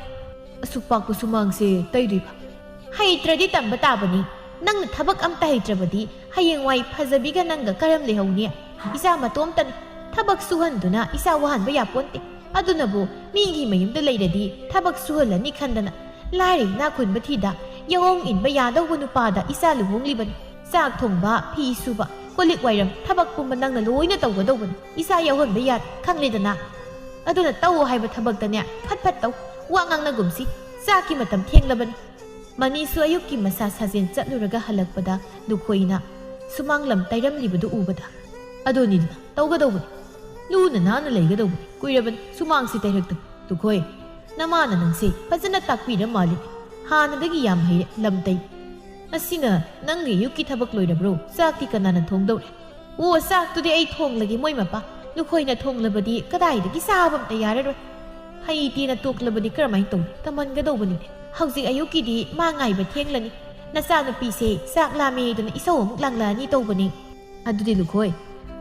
ꯑꯁꯨꯛ ꯄꯥꯛꯄ ꯁꯨꯃꯥꯡꯁꯦ ꯇꯩꯗꯣꯏꯕ? ꯍꯩꯇ꯭ꯔꯗꯤ ꯇꯝꯕ ꯇꯥꯕꯅꯤ꯫ ꯅꯪꯅ ꯊꯕꯛ ꯑꯝꯇ ꯍꯩꯇ꯭ꯔꯕꯗꯤ ꯍꯌꯦꯡꯋꯥꯏ ꯐꯖꯕꯤꯒ ꯅꯪꯒ ꯀꯔꯝ ꯂꯩꯍꯧꯅꯤ? ꯏꯆꯥ ꯃꯇꯣꯝꯇꯅꯤ꯫ ꯊꯕꯛ ꯁꯨꯍꯟꯗꯨꯅ ꯏꯆꯥ ꯋꯥꯍꯟꯕ ꯌꯥꯄꯣꯟꯇꯦ꯫ ꯑꯗꯨꯅꯕꯨ ꯃꯤꯒꯤ ꯃꯌꯨꯝꯗ ꯂꯩꯔꯗꯤ ꯊꯕꯛ ꯁꯨꯍꯜꯂꯅꯤ ꯈꯟꯗꯅ ꯂꯥꯏꯔ ꯏꯅꯥꯛ ꯈꯨꯟꯕ ꯊꯤꯗ ꯌꯥꯑꯣꯡ ꯏꯟꯕ ꯌꯥꯗꯧꯕ ꯅꯨꯄꯥꯗ ꯏꯆꯥ ꯂꯨꯍꯣꯡꯂꯤꯕꯅꯤ꯫ ꯆꯥꯛ ꯊꯣꯡꯕ, ꯐꯤ ꯁꯨꯕ, ꯀꯣꯜꯂꯤꯛ ꯋꯥꯏꯔꯝ, ꯊꯕꯛ ꯄꯨꯝꯕ ꯅꯪꯅ ꯂꯣꯏꯅ ꯇꯧꯒꯗꯧꯕꯅꯤ꯫ ꯏꯆꯥ ꯌꯥꯎꯍꯟꯕ ꯌꯥꯗꯦ, ꯈꯪꯂꯦꯗꯅ? ꯑꯗꯨꯅ ꯇꯧ ꯍꯥꯏꯕ ꯊꯕꯛꯇꯅꯦ ꯐꯠ ꯐꯠ ꯇꯧ꯫ ꯋꯥ ꯉꯥꯡꯅꯒꯨꯝꯁꯤ꯫ ꯆꯥꯛꯀꯤ ꯃꯇꯝ ꯊꯦꯡꯂꯕꯅꯤ꯫ ꯃꯅꯤꯁꯨ ꯑꯌꯨꯛꯀꯤ ꯃꯁꯥ ꯁꯥꯖꯦꯜ ꯆꯠꯂꯨꯔꯒ ꯍꯜꯂꯛꯄꯗ ꯂꯨꯈꯣꯏꯅ ꯁꯨꯃꯥꯡ ꯂꯝ ꯇꯩꯔꯝꯂꯤꯕꯗꯨ ꯎꯕꯗ, "ꯑꯗꯨꯅꯤꯗꯅ ꯇꯧꯒꯗꯧꯕꯅꯤ꯫ ꯂꯨꯅ ꯅꯥꯟꯅ ꯂꯩꯒꯗꯧꯕꯅꯤ꯫ ꯀꯨꯏꯔꯕꯅꯤ ꯁꯨꯃꯥꯡꯁꯤ ꯇꯩꯔꯛꯇꯕ꯫ ꯂꯨꯈꯣꯏ, ꯅꯃꯥꯅ ꯅꯪꯁꯦ ꯐꯖꯅ ꯇꯥꯛꯄꯤꯔ ꯃꯥꯜꯂꯤ꯫ ꯍꯥꯟꯅꯗꯒꯤ ꯌꯥꯝ ꯍꯩꯔꯦ ꯂꯝ ꯇꯩ꯫ ꯑꯁꯤꯅ ꯅꯪꯒꯤ ꯑꯌꯨꯛꯀꯤ ꯊꯕꯛ ꯂꯣꯏꯔꯕ꯭ꯔꯣ? ꯆꯥꯛꯇꯤ ꯀꯅꯥꯅ ꯊꯣꯡꯗꯧꯔꯦ?" "ꯑꯣ, ꯆꯥꯛꯇꯨꯗꯤ ꯑꯩ ꯊꯣꯡꯂꯒꯦ꯫ ꯃꯣꯏ ꯃꯄꯥ ꯂꯨꯈꯣꯏꯅ ꯊꯣꯡꯂꯕꯗꯤ ꯀꯗꯥꯏꯗꯒꯤ ꯆꯥꯕ ꯑꯝꯇ ꯌꯥꯔꯔꯣꯏ꯫ ꯍꯩꯇꯦꯅ ꯇꯣꯛꯂꯕꯗꯤ ꯀꯔꯝꯍꯥꯏꯅ ꯇꯧꯅꯤ? ꯇꯝꯍꯟꯒꯗꯧꯕꯅꯤꯅꯦ꯫ ꯍꯧꯖꯤꯛ ꯑꯌꯨꯛꯀꯤꯗꯤ ꯃꯥ ꯉꯥꯏꯕ ꯊꯦꯡꯂꯅꯤ꯫ ꯅꯆꯥꯅꯨꯄꯤꯁꯦ ꯆꯥꯛ ꯂꯥꯝꯃꯦꯗꯅ ꯏꯁꯧ ꯑꯃꯨꯛ ꯂꯥꯡꯂꯛꯑꯅꯤ ꯇꯧꯕꯅꯤ꯫" "ꯑꯗꯨꯗꯤ ꯂꯨꯈꯣꯏ,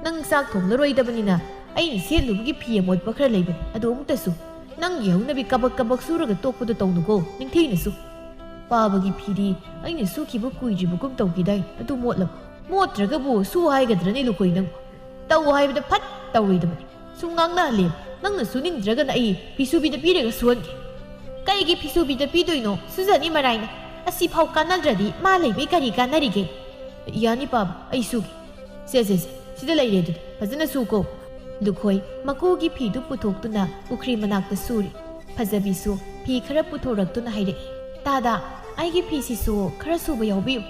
ꯅꯪ ꯆꯥꯛ ꯊꯣꯡꯂꯔꯣꯏꯗꯕꯅꯤꯅ ꯑꯩꯅ ꯁꯦꯠꯂꯨꯕꯒꯤ ꯐꯤ ꯑꯃꯣꯠꯄ ꯈꯔ ꯂꯩꯕꯅꯤ, ꯑꯗꯨ ꯑꯃꯨꯛꯇꯁꯨ꯫ ꯅꯪꯒꯤ ꯍꯧꯅꯕꯤ ꯀꯕꯛ ꯀꯕꯛ ꯁꯨꯔꯒ ꯇꯣꯛꯄꯗꯣ ꯇꯧꯅꯨꯀꯣ, ꯅꯤꯡꯊꯤꯅꯁꯨ꯫ ꯄꯥꯕꯒꯤ ꯐꯤꯗꯤ ꯑꯩꯅ ꯁꯨꯈꯤꯕ ꯀꯨꯏꯗ꯭ꯔꯤꯕꯒꯨꯝ ꯇꯧꯈꯤꯗꯥꯏ, ꯑꯗꯨ ꯃꯣꯠꯂꯕ?" "ꯃꯣꯠꯇ꯭ꯔꯒꯕꯨ ꯁꯨ ꯍꯥꯏꯒꯗ꯭ꯔꯅꯦ ꯂꯨꯈꯣꯏ ꯅꯪꯕꯨ? ꯇꯧ ꯍꯥꯏꯕꯗ ꯐꯠ ꯇꯧꯔꯣꯏꯗꯕꯅꯤ꯫ ꯁꯨꯝ ꯉꯥꯡꯅꯍꯜꯂꯦ꯫ ꯅꯪꯅ ꯁꯨꯅꯤꯡꯗ꯭ꯔꯒꯅ ꯑꯩ ꯐꯤꯁꯨꯕꯤꯗ ꯄꯤꯔꯒ ꯁꯨꯍꯟꯒꯦ꯫" "ꯀꯩꯒꯤ ꯐꯤꯁꯨꯕꯤꯗ ꯄꯤꯗꯣꯏꯅꯣ? ꯁꯨꯖꯅꯤ ꯃꯔꯥꯏꯅ꯫ ꯑꯁꯤꯐꯥꯎ ꯀꯥꯟꯅꯗ꯭ꯔꯗꯤ ꯃꯥ ꯂꯩꯕꯩ ꯀꯔꯤ ꯀꯥꯟꯅꯔꯤꯒꯦ?" "ꯌꯥꯅꯤ ꯄꯥꯕ, ꯑꯩ ꯁꯨꯒꯦ꯫ ꯁꯦ, ꯁꯦ, ꯁꯦ, ꯁꯤꯗ ꯂꯩꯔꯦ ꯑꯗꯨꯗꯤ, ꯐꯖꯅ ꯁꯨꯀꯣ꯫" ꯂꯨꯈꯣꯏ ꯃꯀꯨꯒꯤ ꯐꯤꯗꯨ ꯄꯨꯊꯣꯛꯇꯨꯅ ꯄꯨꯈ꯭ꯔꯤ ꯃꯅꯥꯛꯇ ꯁꯨꯔꯤ꯫ ꯐꯖꯕꯤꯁꯨ ꯐꯤ ꯈꯔ ꯄꯨꯊꯣꯔꯛꯇꯨꯅ ꯍꯥꯏꯔꯛꯏ, "ꯇꯥꯗ, ꯑꯩꯒꯤ ꯐꯤꯁꯤꯁꯨ ꯈꯔ ꯁꯨꯕ ꯌꯥꯎꯕꯤꯌꯨ꯫"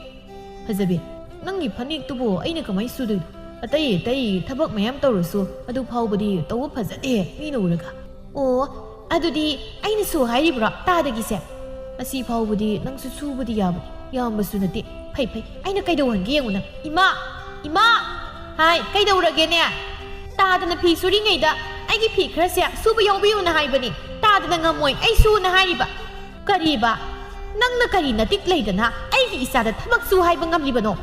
"ꯐꯖꯕꯤ, ꯅꯪꯒꯤ ꯐꯅꯦꯛꯇꯨꯕꯨ ꯑꯩꯅ ꯀꯃꯥꯏꯅ ꯁꯨꯗꯣꯏꯅꯣ? ꯑꯇꯩ ꯑꯇꯩ ꯊꯕꯛ ꯃꯌꯥꯝ ꯇꯧꯔꯁꯨ ꯑꯗꯨ ꯐꯥꯎꯕꯗꯤ ꯇꯧꯕ ꯐꯖꯗꯦ ꯃꯤꯅ ꯎꯔꯒ꯫" "ꯑꯣ, ꯑꯗꯨꯗꯤ ꯑꯩꯅ ꯁꯨ ꯍꯥꯏꯔꯤꯕ꯭ꯔꯣ ꯇꯥꯗꯒꯤꯁꯦ?" "ꯑꯁꯤ ꯐꯥꯎꯕꯗꯤ ꯅꯪꯁꯨ ꯁꯨꯕꯗꯤ ꯌꯥꯕꯅꯤ, ꯌꯥꯝꯕꯁꯨ ꯅꯠꯇꯦ꯫" "ꯐꯩ, ꯐꯩ, ꯑꯩꯅ ꯀꯩꯗꯧꯍꯟꯒꯦ ꯌꯦꯡꯉꯨ ꯅꯪ꯫" "ꯏꯃꯥ! ꯏꯃꯥ!" "ꯍꯥꯏ, ꯀꯩꯗꯧꯔꯒꯦꯅꯦ?" "ꯇꯥꯗꯅ ꯐꯤ ꯁꯨꯔꯤꯉꯩꯗ ꯑꯩꯒꯤ ꯐꯤ ꯈꯔꯁꯦ ꯁꯨꯕ ꯌꯥꯎꯕꯤꯌꯨꯅ ꯍꯥꯏꯕꯅꯤ꯫ ꯇꯥꯗꯅ ꯉꯝꯃꯣꯏ, ꯑꯩ ꯁꯨꯅ ꯍꯥꯏꯔꯤꯕ꯫" "ꯀꯔꯤꯕ? ꯅꯪꯅ ꯀꯔꯤ ꯅꯇꯤꯛ ꯂꯩꯗꯅ ꯑꯩꯒꯤ ꯏꯆꯥꯗ ꯊꯕꯛ ꯁꯨ ꯍꯥꯏꯕ ꯉꯝꯂꯤꯕꯅꯣ?"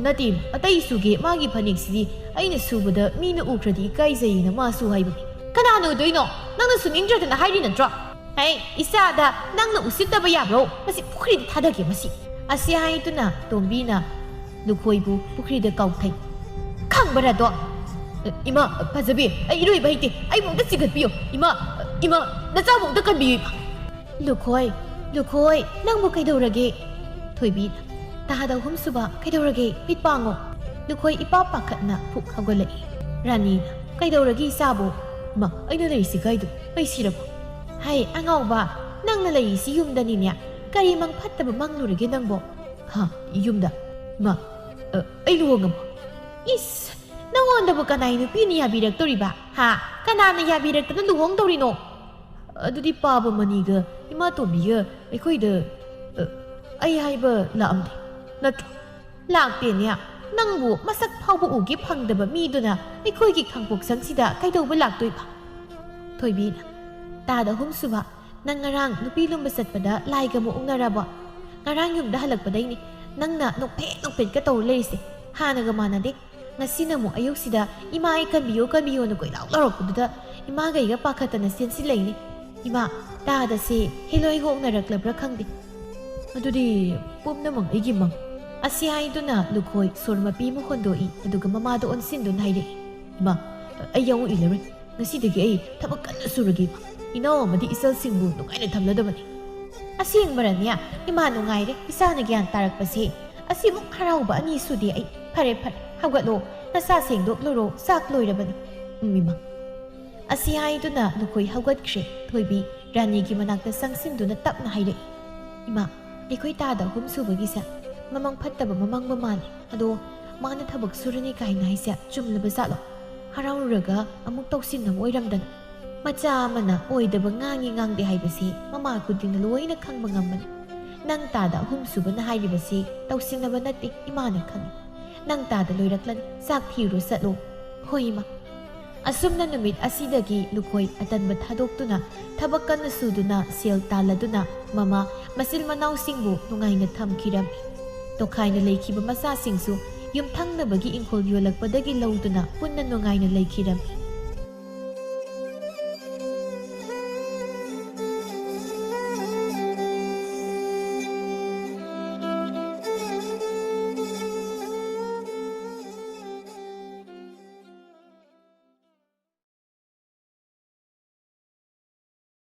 "ꯅꯠꯇꯦ, ꯑꯇꯩ ꯁꯨꯒꯦ, ꯃꯥꯒꯤ ꯐꯅꯦꯛꯁꯤꯗꯤ ꯑꯩꯅ ꯁꯨꯕꯗ ꯃꯤꯅ ꯎꯈ꯭ꯔꯗꯤ ꯏꯀꯥꯏꯖꯩꯌꯦꯅ ꯃꯥ ꯁꯨ ꯍꯥꯏꯕꯅꯤ"꯫ "ꯀꯅꯥꯅ ꯎꯗꯣꯏꯅꯣ? ꯅꯪꯅ ꯁꯨꯅꯤꯡꯗ꯭ꯔꯗꯅ ꯍꯥꯏꯔꯤ ꯅꯠꯇ꯭ꯔꯣ? ꯍꯦ, ꯏꯆꯥꯗ ꯅꯪꯅ ꯎꯁꯤꯠꯇꯕ ꯌꯥꯕ꯭ꯔꯣ? ꯃꯁꯤ ꯄꯨꯈ꯭ꯔꯤꯗ ꯊꯥꯗꯒꯦ ꯃꯁꯤ"꯫ ꯑꯁꯤ ꯍꯥꯏꯗꯨꯅ ꯇꯣꯝꯕꯤꯅ ꯂꯨꯈꯣꯏꯕꯨ ꯄꯨꯈ꯭ꯔꯤꯗ ꯀꯥꯎꯊꯩ꯫ "ꯈꯪꯕ꯭ꯔꯥꯗꯣ? ꯏꯃꯥ, ꯐꯖꯕꯤ, ꯑꯩ ꯏꯔꯣꯏꯕ ꯍꯩꯇꯦ, ꯑꯩꯕꯨ ꯑꯝꯇ ꯆꯤꯡꯈꯠꯄꯤꯌꯨ꯫ ꯏꯃꯥ, ꯏꯃꯥ, ꯅꯆꯥꯕꯨ ꯑꯝꯇ ꯀꯟꯕꯤꯌꯨ, ꯏꯃꯥ"꯫ "ꯂꯨꯈꯣꯏ, ꯂꯨꯈꯣꯏ, ꯅꯪꯕꯨ ꯀꯩꯗꯧꯔꯒꯦ?" ꯊꯣꯏꯕꯤꯅ꯫ "ꯇꯥꯗ ꯑꯍꯨꯝꯁꯨꯕ, ꯀꯩꯗꯧꯔꯒꯦ? ꯃꯤꯠ ꯄꯥꯡꯉꯣ"꯫ ꯂꯨꯈꯣꯏ ꯏꯄꯥ ꯄꯥꯈꯠꯅ ꯐꯨꯛ ꯍꯧꯒꯠꯂꯛꯏ꯫ ꯔꯥꯅꯤꯅ꯫ "ꯀꯩꯗꯧꯔꯒꯦ ꯏꯆꯥꯕꯨ?" "ꯏꯃꯥ, ꯑꯩꯅ ꯂꯩꯔꯤꯁꯤ ꯀꯥꯏꯗ? ꯃꯩ ꯁꯤꯔꯕꯣ?" "ꯍꯩ, ꯑꯉꯥꯎꯕ, ꯅꯪꯅ ꯂꯩꯔꯤꯁꯤ ꯌꯨꯝꯗꯅꯤꯅꯦ꯫ ꯀꯔꯤ ꯃꯪ ꯐꯠꯇꯕ ꯃꯪꯂꯨꯔꯒꯦ ꯅꯪꯕꯣ?" "ꯍꯥ? ꯌꯨꯝꯗ? ꯏꯃꯥ, ꯑ, ꯑꯩ ꯂꯨꯍꯣꯡꯉꯕꯣ?" "ꯏꯁ, ꯅꯉꯣꯟꯗꯕꯨ ꯀꯅꯥꯏ ꯅꯨꯄꯤꯅ ꯌꯥꯕꯤꯔꯛꯇꯣꯔꯤꯕ? ꯍꯥ? ꯀꯅꯥꯅ ꯌꯥꯕꯤꯔꯛꯇꯅ ꯂꯨꯍꯣꯡꯗꯧꯔꯤꯅꯣ?" "ꯑꯗꯨꯗꯤ ꯄꯥꯕ ꯃꯅꯤꯒ ꯏꯃꯥ ꯇꯣꯝꯕꯤꯒ ꯑꯩꯈꯣꯏꯗ, ꯑ, ꯑꯩ ꯍꯥꯏꯕ ꯂꯥꯛꯑꯝꯗꯦ ꯅꯠꯇ꯭ꯔꯣ?" "ꯂꯥꯛꯇꯦꯅꯦ꯫ ꯅꯪꯕꯨ ꯃꯁꯛ ꯐꯥꯎꯕ ꯎꯒꯦ ꯐꯪꯗꯕ ꯃꯤꯗꯨꯅ ꯑꯩꯈꯣꯏꯒꯤ ꯈꯥꯡꯄꯣꯛꯁꯪꯁꯤꯗ ꯀꯩꯗꯧꯕ ꯂꯥꯛꯇꯣꯏꯕ?" ꯊꯣꯏꯕꯤꯅ꯫ "ꯇꯥꯗ ꯑꯍꯨꯝꯁꯨꯕ, ꯅꯪ ꯉꯔꯥꯡ ꯅꯨꯄꯤ ꯂꯨꯝꯕ ꯆꯠꯄꯗ ꯂꯥꯏꯒ ꯑꯃꯨꯛ ꯎꯅꯔꯕꯣ? ꯉꯔꯥꯡ ꯌꯨꯝꯗ ꯍꯜꯂꯛꯄꯗꯩꯅꯤ ꯅꯪꯅ ꯅꯣꯛꯐꯦꯠ ꯅꯣꯛꯐꯦꯠꯀ ꯇꯧꯔ ꯂꯩꯔꯤꯁꯦ꯫ ꯍꯥꯟꯅꯒ ꯃꯥꯟꯅꯗꯦ꯫ ꯉꯁꯤꯅ ꯑꯃꯨꯛ ꯑꯌꯨꯛꯁꯤꯗ ꯏꯃꯥ, ꯑꯩ ꯀꯟꯕꯤꯌꯣ, ꯀꯟꯕꯤꯌꯣꯅ ꯀꯣꯏꯂꯥꯎ ꯂꯥꯎꯔꯛꯄꯗꯨꯗ ꯏꯃꯥꯒ ꯑꯩꯒ ꯄꯥꯈꯠꯇꯅ ꯆꯦꯟꯁꯤꯜꯂꯛꯏꯅꯦ꯫ ꯏꯃꯥ, ꯇꯥꯗꯁꯦ ꯍꯦꯂꯣꯏꯒ ꯑꯣꯛꯅꯔꯛꯂꯕ꯭ꯔꯥ ꯈꯪꯗꯦ꯫ ꯑꯗꯨꯗꯤ ꯄꯨꯝꯅꯃꯛ ꯑꯩꯒꯤ ꯃꯪ"꯫ ꯑꯁꯤ ꯍꯥꯏꯗꯨꯅ ꯂꯨꯈꯣꯏ ꯁꯣꯔ ꯃꯄꯤ ꯑꯃ ꯍꯣꯟꯗꯣꯛꯏ, ꯑꯗꯨꯒ ꯃꯃꯥꯗ ꯑꯣꯟꯁꯤꯟꯗꯨꯅ ꯍꯥꯏꯔꯛꯏ, "ꯏꯃꯥ, ꯑꯩ ꯌꯥꯎ ꯏꯜꯂꯔꯣꯏ꯫ ꯉꯁꯤꯗꯒꯤ ꯑꯩ ꯊꯕꯛ ꯀꯟꯅ ꯁꯨꯔꯒꯦ, ꯏꯃꯥ꯫ ꯏꯅꯥꯎ ꯑꯃꯗꯤ ꯏꯆꯜꯁꯤꯡꯕꯨ ꯅꯨꯡꯉꯥꯏꯅ ꯊꯝꯂꯗꯕꯅꯤ"꯫ "ꯑꯁꯦꯡꯕꯔꯅꯦ? ꯏꯃꯥ ꯅꯨꯡꯉꯥꯏꯔꯦ, ꯏꯆꯥꯅ ꯒ꯭ꯌꯥꯟ ꯇꯥꯔꯛꯄꯁꯦ꯫ ꯑꯁꯤꯃꯨꯛ ꯍꯔꯥꯎꯕ ꯑꯅꯤ ꯁꯨꯗꯦ ꯑꯩ꯫ ꯐꯔꯦ, ꯐꯔꯦ, ꯍꯧꯒꯠꯂꯣ, ꯅꯁꯥ ꯁꯦꯡꯗꯣꯛꯂꯨꯔꯣ, ꯆꯥꯛ ꯂꯣꯏꯔꯕꯅꯤ"꯫ "ꯎꯝ, ꯏꯃꯥ"꯫ ꯑꯁꯤ ꯍꯥꯏꯗꯨꯅ ꯂꯨꯈꯣꯏ ꯍꯧꯒꯠꯈ꯭ꯔꯦ꯫ ꯊꯣꯏꯕꯤ ꯔꯥꯅꯤꯒꯤ ꯃꯅꯥꯛꯇ ꯆꯪꯁꯤꯟꯗꯨꯅ ꯇꯞꯅ ꯍꯥꯏꯔꯛꯏ, "ꯏꯃꯥ, ꯑꯩꯈꯣꯏ ꯇꯥꯗ ꯑꯍꯨꯝ ꯁꯨꯕꯒꯤꯁꯦ ꯃꯃꯪ ꯐꯠꯇꯕ ꯃꯃꯪꯕ ꯃꯥꯜꯂꯦ꯫ ꯑꯗꯣ ꯃꯥꯅ ꯊꯕꯛ ꯁꯨꯔꯅꯤ ꯀꯥꯏꯅ ꯍꯥꯏꯁꯦ ꯆꯨꯝꯂꯕ ꯖꯥꯠꯂꯣ? ꯍꯔꯥꯎꯔꯨꯔꯒ ꯑꯃꯨꯛ ꯇꯧꯁꯤꯟꯅꯕ ꯑꯣꯏꯔꯝꯗꯅ"꯫ "ꯃꯆꯥ ꯑꯃꯅ ꯑꯣꯏꯗꯕ ꯉꯥꯡꯉꯤ ꯉꯥꯡꯗꯦ ꯍꯥꯏꯕꯁꯤ ꯃꯃꯥ ꯈꯨꯗꯤꯡꯅ ꯂꯣꯏꯅ ꯈꯪꯕ ꯉꯝꯕꯅꯤ꯫ ꯅꯪ ꯇꯥꯗ ꯑꯍꯨꯝ ꯁꯨꯕꯅ ꯍꯥꯏꯔꯤꯕꯁꯤ ꯇꯧꯁꯤꯟꯅꯕ ꯅꯠꯇꯦ, ꯏꯃꯥꯅ ꯈꯪꯏ꯫ ꯅꯪ ꯇꯥꯗ ꯂꯣꯏꯔꯛꯂꯅꯤ, ꯆꯥꯛ ꯊꯤꯔꯨꯔꯣ ꯆꯠꯂꯣ"꯫ "ꯍꯣꯏ, ꯏꯃꯥ"꯫ ꯑꯁꯨꯝꯅ ꯅꯨꯃꯤꯠ ꯑꯁꯤꯗꯒꯤ ꯂꯨꯈꯣꯏ ꯑꯇꯟꯕ ꯊꯥꯗꯣꯛꯇꯨꯅ ꯊꯕꯛ ꯀꯟꯅ ꯁꯨꯗꯨꯅ ꯁꯦꯜ ꯇꯥꯜꯂꯗꯨꯅ ꯃꯃꯥ ꯃꯆꯤꯟ ꯃꯅꯥꯎꯁꯤꯡꯕꯨ ꯅꯨꯡꯉꯥꯏꯅ ꯊꯝꯈꯤꯔꯝꯃꯤ꯫ ꯇꯣꯈꯥꯏꯅ ꯂꯩꯈꯤꯕ ꯃꯆꯥꯁꯤꯡꯁꯨ ꯌꯨꯝꯊꯪꯅꯕꯒꯤ ꯏꯪꯈꯣꯜ ꯌꯣꯜꯂꯛꯄꯗꯒꯤ ꯂꯧꯗꯨꯅ ꯄꯨꯟꯅ ꯅꯨꯡꯉꯥꯏꯅ ꯂꯩꯈꯤꯔꯝꯃꯤ꯫